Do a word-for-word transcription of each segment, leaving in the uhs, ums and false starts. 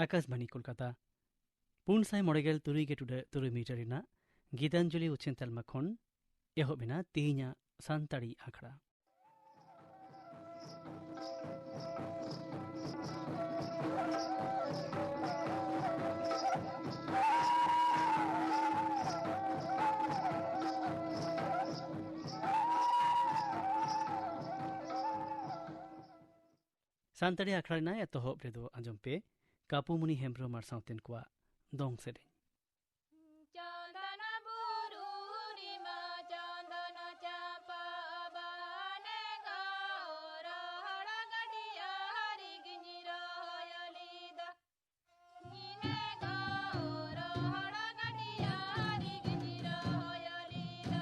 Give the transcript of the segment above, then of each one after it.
ᱟᱠᱟᱥᱵᱟᱱᱤ ᱠᱳᱞᱠᱟᱛᱟ᱾ ᱯᱩᱱ ᱥᱟᱭ ᱢᱚᱬᱮ ᱜᱮᱞ ᱛᱩᱨᱩᱭ ᱜᱮ ᱴᱩᱰᱟᱹᱜ ᱛᱩᱨᱩᱭ ᱢᱤᱴᱟᱨ ᱨᱮᱱᱟᱜ ᱜᱤᱛᱟᱧᱡᱚᱞᱤ ᱩᱪᱷᱟᱹᱱ ᱛᱟᱞᱢᱟ ᱠᱷᱚᱱ ᱮᱦᱚᱵ ᱮᱱᱟ ᱛᱮᱦᱮᱧᱟᱜ ᱥᱟᱱᱛᱟᱲᱤ ᱟᱠᱷᱲᱟ᱾ ᱥᱟᱱᱛᱟᱲᱤ ᱟᱠᱷᱲᱟ ᱨᱮᱱᱟᱜ ᱮᱛᱚᱦᱚᱵ ᱨᱮᱫᱚ ᱟᱸᱡᱚᱢ ᱯᱮ ᱠᱟᱯᱩᱢᱩᱱᱤ ᱦᱮᱢᱵᱽᱨᱚᱢ ᱟᱨ ᱥᱟᱶᱛᱮᱱ ᱠᱚᱣᱟᱜ ᱫᱚᱝ ᱥᱮᱨᱮᱧ᱾ ᱪᱚᱱᱫᱚᱱ ᱵᱩᱨᱩ ᱨᱮᱢᱟ ᱪᱚᱱᱫᱚᱱ ᱪᱟᱢᱯᱟ ᱵᱟᱦᱟ ᱱᱮ ᱜᱚ ᱨᱚᱦᱚᱲ ᱜᱟᱹᱰᱭᱟᱹ ᱨᱮᱜᱤᱧ ᱨᱚᱦᱚᱭ ᱞᱮᱫᱟ᱾ ᱱᱤᱱᱮ ᱜᱚ ᱨᱚᱦᱚᱲ ᱜᱟᱹᱰᱭᱟᱹ ᱨᱮᱜᱤᱧ ᱨᱚᱦᱚᱭ ᱞᱮᱫᱟ᱾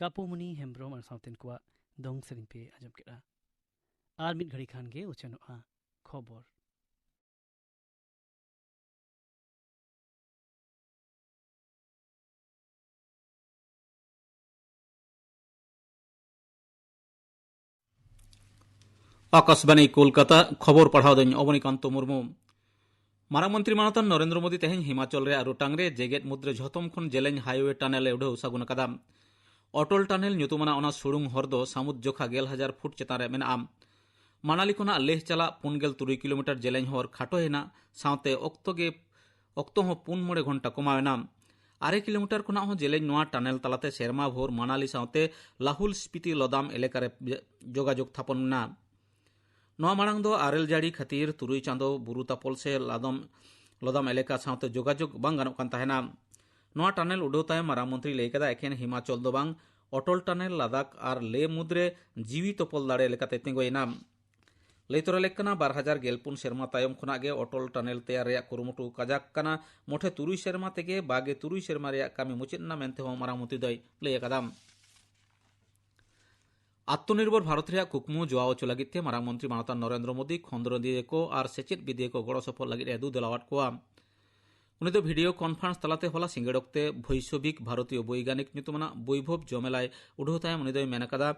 ᱠᱟᱯᱩᱢᱩᱱᱤ ᱦᱮᱢᱵᱽᱨᱚᱢ ᱟᱨ ᱥᱟᱶᱛᱮᱱ ᱠᱚᱣᱟᱜ ᱫᱚᱝ ᱥᱮᱨᱮᱧ ᱯᱮ ᱟᱸᱡᱚᱢ ᱠᱮᱫᱼᱟ᱾ ᱟᱨ ᱢᱤᱫ ᱜᱷᱟᱹᱲᱤ ᱠᱷᱟᱱ ᱜᱮ ᱩᱪᱷᱟᱹᱱᱚᱜᱼᱟ ᱠᱷᱚᱵᱚᱨ᱾ ᱟᱠᱟᱥᱵᱟᱱᱤ ᱠᱳᱞᱠᱟᱛᱟ, ᱠᱷᱚᱵᱚᱨ ᱯᱟᱲᱦᱟᱣ ᱫᱟᱹᱧ ᱚᱵᱚᱱᱤᱠᱟᱱᱛᱚ ᱢᱩᱨᱢᱩ᱾ ᱢᱟᱨᱟᱝ ᱢᱚᱱᱛᱨᱤ ᱢᱟᱱᱚᱛᱟᱱ ᱱᱚᱨᱮᱱᱫᱨᱚ ᱢᱳᱫᱤ ᱛᱮᱦᱮᱧ ᱦᱤᱢᱟᱪᱚᱞ ᱨᱮᱭᱟᱜ ᱨᱳᱴᱟᱝ ᱨᱮ ᱡᱮᱜᱮᱛ ᱢᱩᱫᱽᱨᱮ ᱡᱷᱚᱛᱚᱢ ᱠᱷᱚᱱ ᱡᱮᱞᱮᱧ ᱦᱟᱭᱣᱮ ᱴᱟᱱᱮᱞ ᱮ ᱩᱰᱷᱟᱹᱣ ᱥᱟᱹᱜᱩᱱ ᱟᱠᱟᱫᱟ᱾ ᱚᱴᱚᱞ ᱴᱟᱱᱮᱞ ᱧᱩᱛᱩᱢᱟᱱᱟᱜ ᱚᱱᱟ ᱥᱩᱲᱩᱝ ᱦᱚᱨ ᱫᱚ ᱥᱟᱹᱢᱩᱫ ᱡᱚᱠᱷᱟ ᱜᱮᱞ ᱦᱟᱡᱟᱨ ᱯᱷᱩᱴ ᱪᱮᱛᱟᱱ ᱨᱮ ᱢᱮᱱᱟᱜᱼᱟ᱾ ᱢᱟᱱᱟᱞᱤ ᱠᱷᱚᱱᱟᱜ ᱞᱮᱦ ᱪᱟᱞᱟᱜ ᱯᱩᱱ ᱜᱮᱞ ᱛᱩᱨᱩᱭ ᱠᱤᱞᱳᱢᱤᱴᱟᱨ ᱡᱮᱞᱮᱧ ᱦᱚᱨ ᱠᱷᱟᱴᱚ ᱦᱮᱱᱟᱜ ᱥᱟᱶᱛᱮ ᱚᱠᱛᱚ ᱜᱮ, ᱚᱠᱛᱚ ᱦᱚᱸ ᱯᱩᱱ ᱢᱚᱬᱮ ᱜᱷᱚᱱᱴᱟ ᱠᱚᱢᱟᱣ ᱮᱱᱟ᱾ ᱟᱨᱮ ᱠᱤᱞᱳᱢᱤᱴᱟᱨ ᱠᱷᱚᱱᱟᱜ ᱦᱚᱸ ᱡᱮᱞᱮᱧ ᱱᱚᱣᱟ ᱴᱟᱱᱮᱞ ᱛᱟᱞᱟᱛᱮ ᱥᱮᱨᱢᱟ ᱵᱷᱳᱨ ᱢᱟᱱᱟᱞᱤ ᱥᱟᱶᱛᱮ ᱞᱟᱦᱩᱞ ᱥᱯᱤᱛᱤ ᱞᱚᱫᱟᱢ ᱮᱞᱟᱠᱟ ᱨᱮ ᱡᱳᱜᱟᱡᱳᱜᱽ ᱛᱷᱟᱯᱚᱱ ᱢᱮᱱᱟᱜᱼᱟ᱾ ᱱᱚᱣᱟ ᱢᱟᱲᱟᱝ ᱫᱚ ᱟᱨᱮᱞ ᱡᱟᱹᱲᱤ ᱠᱷᱟᱹᱛᱤᱨ ᱛᱩᱨᱩᱭ ᱪᱟᱸᱫᱚ ᱵᱩᱨᱩ ᱛᱟᱯᱚᱞ ᱥᱮ ᱞᱟᱫᱚᱢ, ᱞᱚᱫᱟᱢ ᱮᱞᱟᱠᱟ ᱥᱟᱶᱛᱮ ᱡᱳᱜᱟᱡᱳᱜᱽ ᱵᱟᱝ ᱜᱟᱱᱚᱜ ᱠᱟᱱ ᱛᱟᱦᱮᱱᱟ᱾ ᱱᱚᱣᱟ ᱴᱟᱱᱮᱞ ᱩᱰᱟᱹᱣ ᱛᱟᱭᱚᱢ ᱢᱟᱨᱟᱝ ᱢᱚᱱᱛᱨᱤ ᱞᱟᱹᱭ ᱠᱟᱫᱟ, ᱮᱠᱷᱮᱱ ᱦᱤᱢᱟᱪᱚᱞ ᱫᱚ ᱵᱟᱝ, ᱚᱴᱚᱞ ᱴᱟᱱᱮᱞ ᱞᱟᱫᱟᱠᱷ ᱟᱨ ᱞᱮ ᱢᱩᱫᱽᱨᱮ ᱡᱤᱣᱤ ᱛᱚᱯᱚᱞ ᱫᱟᱲᱮ ᱞᱮᱠᱟᱛᱮ ᱛᱤᱸᱜᱩᱭᱮᱱᱟ᱾ ᱞᱟᱹᱭ ᱛᱚᱨᱟ ᱞᱮᱠ ᱠᱟᱱᱟ, ᱵᱟᱨ ᱦᱟᱡᱟᱨ ᱜᱮᱞ ᱯᱩᱱ ᱥᱮᱨᱢᱟ ᱛᱟᱭᱚᱢ ᱠᱷᱚᱱᱟᱜ ᱜᱮ ᱚᱴᱚᱞ ᱴᱟᱱᱮᱞ ᱛᱮᱭᱟᱨ ᱨᱮᱭᱟᱜ ᱠᱩᱨᱩᱢᱩᱴᱩ ᱠᱟᱡᱟᱠ ᱠᱟᱱᱟ᱾ ᱢᱚᱴᱷᱮ ᱛᱩᱨᱩᱭ ᱥᱮᱨᱢᱟ ᱛᱮᱜᱮ ᱵᱟᱜᱮ ᱛᱩᱨᱩᱭ ᱥᱮᱨᱢᱟ ᱨᱮᱭᱟᱜ ᱠᱟᱹᱢᱤ ᱢᱩᱪᱟᱹᱫ ᱮᱱᱟ ᱢᱮᱱᱛᱮ ᱦᱚᱸ ᱢᱟᱨᱟᱝ ᱢᱚᱱᱛᱨᱤ ᱫᱚᱭ ᱞᱟᱹᱭ ᱟᱠᱟᱫᱟ᱾ ᱟᱛᱢᱚᱱᱤᱨᱵᱷᱚᱨ ᱵᱷᱟᱨᱚᱛ ᱨᱮᱭᱟᱜ ᱠᱩᱠᱢᱩ ᱡᱚᱣᱟ ᱦᱚᱪᱚ ᱞᱟᱹᱜᱤᱫ ᱛᱮ ᱢᱟᱨᱟᱝ ᱢᱚᱱᱛᱨᱤ ᱢᱟᱱᱚᱛᱟᱱ ᱱᱚᱨᱮᱱᱫᱨᱚ ᱢᱳᱫᱤ ᱠᱷᱚᱸᱫᱽᱨᱚᱸᱫᱤᱭᱟᱹ ᱠᱚ ᱟᱨ ᱥᱮᱪᱮᱫ ᱵᱤᱫᱤᱭᱟᱹ ᱠᱚ ᱜᱚᱲᱚ ᱥᱚᱯᱚᱦᱚᱫ ᱞᱟᱹᱜᱤᱫ ᱮ ᱫᱩ ᱫᱮᱞᱟᱣᱟᱫ ᱠᱚᱣᱟ᱾ ᱩᱱᱤ ᱫᱚ ᱵᱷᱤᱰᱤᱭᱳ ᱠᱚᱱᱯᱷᱟᱨᱮᱱᱥ ᱛᱟᱞᱟᱛᱮ ᱦᱚᱞᱟ ᱥᱤᱸᱜᱟᱹᱲ ᱚᱠᱛᱮ ᱵᱷᱳᱭᱥᱚᱵᱷᱤᱠ ᱵᱷᱟᱨᱚᱛᱤᱭᱚ ᱵᱳᱭᱜᱟᱱᱤᱠ ᱧᱩᱛᱩᱢᱟᱱᱟᱜ ᱵᱳᱭᱵᱷᱚᱵ ᱡᱚᱢᱮᱞᱟᱭ ᱩᱰᱷᱟᱹᱣ ᱛᱟᱭᱚᱢ ᱩᱱᱤ ᱫᱚᱭ ᱢᱮᱱ ᱟᱠᱟᱫᱟ,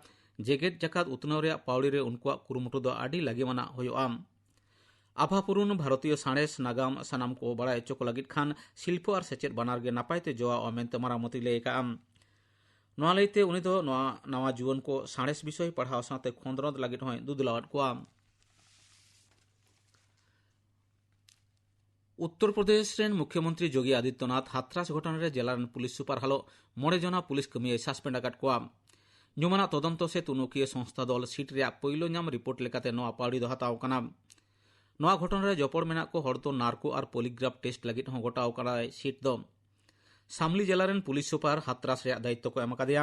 ᱡᱮᱜᱮᱛ ᱡᱟᱠᱟᱛ ᱩᱛᱱᱟᱹᱣ ᱨᱮᱭᱟᱜ ᱯᱟᱹᱣᱲᱤ ᱨᱮ ᱩᱱᱠᱩᱣᱟᱜ ᱠᱩᱨᱩᱢᱩᱴᱩ ᱫᱚ ᱟᱹᱰᱤ ᱞᱟᱹᱜᱤᱢᱟᱱᱟᱜ ᱦᱩᱭᱩᱜᱼᱟ᱾ ᱟᱵᱷᱟᱯᱩᱨᱩᱱ ᱵᱷᱟᱨᱚᱛᱤᱭᱚ ᱥᱟᱬᱮᱥ ᱱᱟᱜᱟᱢ ᱥᱟᱱᱟᱢ ᱠᱚ ᱵᱟᱲᱟᱭ ᱦᱚᱪᱚ ᱠᱚ ᱞᱟᱹᱜᱤᱫ ᱠᱷᱟᱱ ᱥᱤᱞᱯᱚ ᱟᱨ ᱥᱮᱪᱮᱫ ᱵᱟᱱᱟᱨ ᱜᱮ ᱱᱟᱯᱟᱭ ᱛᱮ ᱡᱚᱣᱟᱣᱟ ᱢᱮᱱᱛᱮ ᱢᱟᱨᱟᱝ ᱢᱚᱱᱛᱨᱤ ᱞᱟᱹᱭ ᱟᱠᱟᱫᱼᱟ᱾ ᱱᱚᱣᱟ ᱞᱟᱹᱭᱛᱮ ᱩᱱᱤ ᱫᱚ ᱱᱚᱣᱟ ᱱᱟᱣᱟ ᱡᱩᱣᱟᱹᱱ ᱠᱚ ᱥᱟᱬᱮᱥ ᱵᱤᱥᱚᱭ ᱯᱟᱲᱦᱟᱣ ᱥᱟᱶᱛᱮ ᱠᱷᱚᱸᱫᱽᱨᱚᱸᱫ ᱞᱟᱹᱜᱤᱫ ᱦᱚᱸᱭ ᱫᱩᱫᱽᱞᱟᱣᱟᱫ ᱠᱚᱣᱟ᱾ ᱩᱛᱛᱚᱨ ᱯᱨᱚᱫᱮᱥ ᱨᱮᱱ ᱢᱩᱠᱷᱭᱚᱢᱚᱱᱛᱨᱤ ᱡᱳᱜᱤ ᱟᱫᱤᱛᱭᱚᱱᱟᱛᱷ ᱦᱟᱛᱨᱟᱥ ᱜᱷᱚᱴᱚᱱᱟ ᱨᱮ ᱡᱮᱞᱟ ᱨᱮᱱ ᱯᱩᱞᱤᱥ ᱥᱩᱯᱟᱨ ᱦᱟᱞᱚᱜ ᱢᱚᱬᱮ ᱡᱚᱱᱟ ᱯᱩᱞᱤᱥ ᱠᱟᱹᱢᱤᱭᱟᱹᱭ ᱥᱟᱥᱯᱮᱱᱰ ᱟᱠᱟᱫ ᱠᱚᱣᱟ᱾ ᱧᱩᱢᱟᱱᱟᱜ ᱛᱚᱫᱚᱱᱛᱚ ᱥᱮ ᱛᱩᱱᱩᱠᱤᱭᱟᱹ ᱥᱚᱝᱥᱛᱷᱟ ᱫᱚᱞ ᱥᱤᱴ ᱨᱮᱭᱟᱜ ᱯᱳᱭᱞᱳ ᱧᱟᱢ ᱨᱤᱯᱳᱨᱴ ᱞᱮᱠᱟᱛᱮ ᱱᱚᱣᱟ ᱯᱟᱹᱣᱲᱤ ᱫᱚ ᱦᱟᱛᱟᱣ ᱟᱠᱟᱱᱟ᱾ ᱱᱚᱣᱟ ᱜᱷᱚᱴᱚᱱᱟ ᱨᱮ ᱡᱚᱯᱚᱲ ᱢᱮᱱᱟᱜ ᱠᱚ ᱦᱚᱲ ᱫᱚ ᱱᱟᱨᱠᱳ ᱟᱨ ᱯᱚᱞᱤᱜᱨᱟᱯᱷ ᱴᱮᱥᱴ ᱞᱟᱹᱜᱤᱫ ᱦᱚᱸ ᱜᱚᱴᱟᱣ ᱟᱠᱟᱱᱟᱭ ᱥᱤᱴ ᱫᱚ᱾ ᱥᱟᱢᱞᱤ ᱡᱮᱞᱟ ᱨᱮᱱ ᱯᱩᱞᱤᱥ ᱥᱩᱯᱟᱨ ᱦᱟᱛᱨᱟᱥ ᱨᱮᱭᱟᱜ ᱫᱟᱭᱤᱛᱛᱚ ᱠᱚ ᱮᱢ ᱟᱠᱟᱫᱮᱭᱟ᱾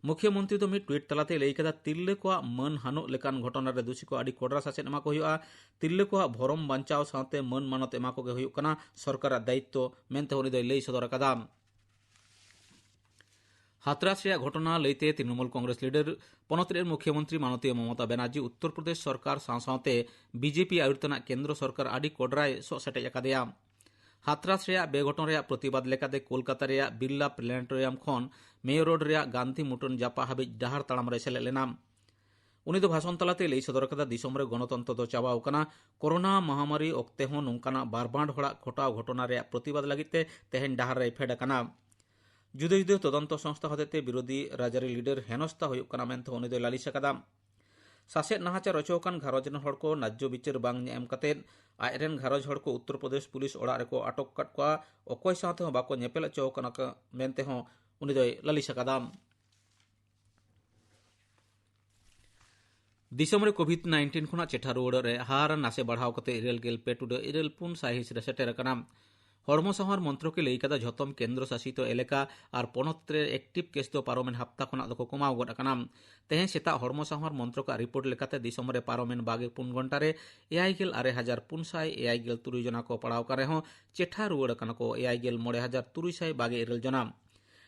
ᱢᱩᱠᱷᱭᱚᱢᱚᱱᱛᱨᱤ ᱫᱚ ᱢᱤᱫ ᱴᱩᱭᱤᱴ ᱛᱟᱞᱟᱛᱮᱭ ᱞᱟᱹᱭ ᱠᱮᱫᱟ, ᱛᱤᱨᱞᱟᱹ ᱠᱚᱣᱟᱜ ᱢᱟᱹᱱ ᱦᱟᱹᱱᱚᱜ ᱞᱮᱠᱟᱱ ᱜᱷᱚᱴᱚᱱᱟ ᱨᱮ ᱫᱩᱥᱤ ᱠᱚ ᱟᱹᱰᱤ ᱠᱚᱰᱨᱟ ᱥᱟᱥᱮᱛ ᱮᱢᱟ ᱠᱚ ᱦᱩᱭᱩᱜᱼᱟ᱾ ᱛᱤᱨᱞᱟᱹ ᱠᱚᱣᱟᱜ ᱵᱷᱚᱨᱚᱢ ᱵᱟᱧᱪᱟᱣ ᱥᱟᱶᱛᱮ ᱢᱟᱹᱱ ᱢᱟᱱᱚᱛ ᱮᱢᱟ ᱠᱚᱜᱮ ᱦᱩᱭᱩᱜ ᱠᱟᱱᱟ ᱥᱚᱨᱠᱟᱨᱟᱜ ᱫᱟᱭᱤᱛᱛᱚ ᱢᱮᱱᱛᱮ ᱩᱱᱤ ᱫᱚᱭ ᱞᱟᱹᱭ ᱥᱚᱫᱚᱨ ᱟᱠᱟᱫᱟ᱾ ᱦᱟᱛᱨᱟᱥ ᱨᱮᱭᱟᱜ ᱜᱷᱚᱴᱚᱱᱟ ᱞᱟᱹᱭᱛᱮ ᱛᱨᱤᱱᱚᱢᱩᱞ ᱠᱚᱝᱜᱨᱮᱥ ᱞᱤᱰᱟᱨ ᱯᱚᱱᱚᱛ ᱨᱮᱱ ᱢᱩᱠᱷᱭᱟᱹᱢᱚᱱᱛᱨᱤ ᱢᱟᱱᱚᱛᱤᱭᱟᱹ ᱢᱚᱢᱚᱛᱟ ᱵᱟᱱᱟᱨᱡᱤ ᱩᱛᱛᱚᱨ ᱯᱨᱚᱫᱮᱥ ᱥᱚᱨᱠᱟᱨ ᱥᱟᱶ ᱥᱟᱶᱛᱮ ᱵᱤᱡᱮᱯᱤ ᱟᱭᱩᱨ ᱛᱟᱱᱟᱜ ᱠᱮᱱᱫᱨᱚ ᱥᱚᱨᱠᱟᱨ ᱟᱹᱰᱤ ᱠᱚᱰᱨᱟᱭ ᱥᱚᱜ ᱥᱮᱴᱮᱡ ᱟᱠᱟᱫᱮᱭᱟ᱾ ᱦᱟᱛᱨᱟᱥ ᱨᱮᱭᱟᱜ ᱵᱮᱜᱷᱚᱴᱚᱱ ᱨᱮᱭᱟᱜ ᱯᱨᱚᱛᱤᱵᱟᱫ ᱞᱮᱠᱟᱛᱮ ᱠᱳᱞᱠᱟᱛᱟ ᱨᱮᱭᱟᱜ ᱵᱤᱨᱞᱟ ᱯᱞᱮᱱᱮᱴᱳᱨᱤᱭᱟᱢ ᱠᱷᱚᱱ ᱢᱮᱭᱳ ᱨᱳᱰ ᱨᱮᱭᱟᱜ ᱜᱟᱱᱫᱷᱤ ᱢᱩᱴᱷᱟᱹᱱ ᱡᱟᱯᱟᱜ ᱦᱟᱹᱵᱤᱡ ᱰᱟᱦᱟᱨ ᱛᱟᱲᱟᱢ ᱨᱮ ᱥᱮᱞᱮᱫ ᱞᱮᱱᱟ᱾ ᱩᱱᱤ ᱫᱚ ᱵᱷᱟᱥᱚᱱ ᱛᱟᱞᱟᱛᱮ ᱞᱟᱹᱭ ᱥᱚᱫᱚᱨ ᱠᱟᱫᱟ, ᱫᱤᱥᱚᱢ ᱨᱮ ᱜᱚᱱᱚᱛᱚᱱᱛᱨᱚ ᱫᱚ ᱪᱟᱵᱟᱣ ᱟᱠᱟᱱᱟ᱾ ᱠᱳᱨᱳᱱᱟ ᱢᱚᱦᱟᱢᱟᱨᱤ ᱚᱠᱛᱮ ᱦᱚᱸ ᱱᱚᱝᱠᱟᱱᱟᱜ ᱵᱟᱨᱵᱟᱸᱰ ᱦᱚᱲᱟᱜ ᱜᱷᱚᱴᱟᱣ ᱜᱷᱚᱴᱚᱱᱟ ᱨᱮᱭᱟᱜ ᱯᱨᱚᱛᱤᱵᱟᱫ ᱞᱟᱹᱜᱤᱫ ᱛᱮ ᱛᱮᱦᱮᱧ ᱰᱟᱦᱟᱨ ᱨᱮᱭ ᱯᱷᱮᱰ ᱟᱠᱟᱱᱟ᱾ ᱡᱩᱫᱟᱹ ᱡᱩᱫᱟᱹ ᱛᱚᱫᱚᱱᱛᱚ ᱥᱚᱝᱥᱛᱷᱟ ᱦᱚᱛᱮᱛᱮ ᱵᱤᱨᱳᱫᱷᱤ ᱨᱟᱡᱽᱟᱹᱨᱤ ᱞᱤᱰᱟᱨ ᱦᱮᱱᱚᱥᱛᱟ ᱦᱩᱭᱩᱜ ᱠᱟᱱᱟ ᱢᱮᱱᱛᱮ ᱩᱱᱤ ᱫᱚᱭ ᱞᱟᱹᱞᱤᱥ ᱟᱠᱟᱫᱟ᱾ ᱥᱟᱥᱮᱛ ᱱᱟᱦᱟᱪᱟᱨ ᱚᱪᱚ ᱟᱠᱟᱱ ᱜᱷᱟᱨᱚᱸᱡᱽ ᱨᱮᱱ ᱦᱚᱲ ᱠᱚ ᱱᱟᱡᱽᱡᱚ ᱵᱤᱪᱟᱹᱨ ᱵᱟᱝ ᱧᱮ ᱮᱢ ᱠᱟᱛᱮ ᱟᱡ ᱨᱮᱱ ᱜᱷᱟᱨᱚᱸᱡᱽ ᱦᱚᱲ ᱠᱚ ᱩᱛᱛᱚᱨ ᱯᱨᱚᱫᱮᱥ ᱯᱩᱞᱤᱥ ᱚᱲᱟᱜ ᱨᱮᱠᱚ ᱟᱴᱚᱠ ᱟᱠᱟᱫ ᱠᱚᱣᱟ, ᱚᱠᱚᱭ ᱥᱟᱶ ᱛᱮᱦᱚᱸ ᱵᱟᱠᱚ ᱧᱮᱯᱮᱞ ᱦᱚᱪᱚ ᱟᱠᱟᱱᱟ ᱠᱚ ᱢᱮᱱᱛᱮ ᱦᱚᱸ ᱩᱱᱤ ᱫᱚᱭ ᱞᱟᱹᱞᱤᱥ ᱟᱠᱟᱫᱟ᱾ ᱫᱤᱥᱚᱢ ᱨᱮ ᱠᱳᱵᱷᱤᱰ ᱱᱟᱭᱤᱱᱴᱤᱱ ᱠᱷᱚᱱᱟᱜ ᱪᱮᱴᱷᱟ ᱨᱩᱣᱟᱹᱲ ᱨᱮ ᱦᱟᱨ ᱱᱟᱥᱮ ᱵᱟᱲᱦᱟᱣ ᱠᱟᱛᱮ ᱤᱨᱟᱹᱞ ᱜᱮᱞ ᱯᱮ ᱴᱩᱰᱟᱹᱜ ᱤᱨᱟᱹᱞ ᱯᱩᱱ ᱥᱟᱭᱦᱤᱸᱥ ᱨᱮ ᱥᱮᱴᱮᱨ ᱟᱠᱟᱱᱟ᱾ ᱦᱚᱲᱢᱚ ᱥᱟᱶᱟᱨ ᱢᱚᱱᱛᱨᱚᱠ ᱮ ᱞᱟᱹᱭ ᱠᱟᱫᱟ, ᱡᱷᱚᱛᱚᱢ ᱠᱮᱱᱫᱨᱚ ᱥᱟᱥᱤᱛ ᱮᱞᱟᱠᱟ ᱟᱨ ᱯᱚᱱᱚᱛ ᱨᱮ ᱮᱠᱴᱤᱵᱷ ᱠᱮᱥ ᱫᱚ ᱯᱟᱨᱚᱢᱮᱱ ᱦᱟᱯᱛᱟ ᱠᱷᱚᱱᱟᱜ ᱫᱚᱠᱚ ᱠᱚᱢᱟᱣ ᱜᱚᱫ ᱟᱠᱟᱱᱟ᱾ ᱛᱮᱦᱮᱧ ᱥᱮᱛᱟᱜ ᱦᱚᱲᱢᱚ ᱥᱟᱶᱟᱨ ᱢᱚᱱᱛᱨᱚᱠᱟᱜ ᱨᱤᱯᱳᱨᱴ ᱞᱮᱠᱟᱛᱮ ᱫᱤᱥᱚᱢ ᱨᱮ ᱯᱟᱨᱚᱢᱮᱱ ᱵᱟᱜᱮ ᱯᱩᱱ ᱜᱷᱚᱱᱴᱟ ᱨᱮ ᱮᱭᱟᱭ ᱜᱮᱞ ᱟᱨᱮ ᱦᱟᱡᱟᱨ ᱯᱩᱱ ᱥᱟᱭ ᱮᱭᱟᱭ ᱜᱮᱞ ᱛᱩᱨᱩᱭ ᱡᱚᱱᱟ ᱠᱚ ᱯᱟᱲᱟᱣ ᱟᱠᱟᱱ ᱨᱮᱦᱚᱸ ᱪᱮᱴᱷᱟ ᱨᱩᱣᱟᱹᱲ ᱟᱠᱟᱱᱟ ᱠᱚ ᱮᱭᱟᱭ ᱜᱮᱞ ᱢᱚᱬᱮ ᱦᱟᱡᱟᱨ ᱛᱩᱨᱩᱭ ᱥᱟᱭ ᱵᱟᱜᱮ ᱤᱨᱟᱹᱞ ᱡᱚᱱᱟ᱾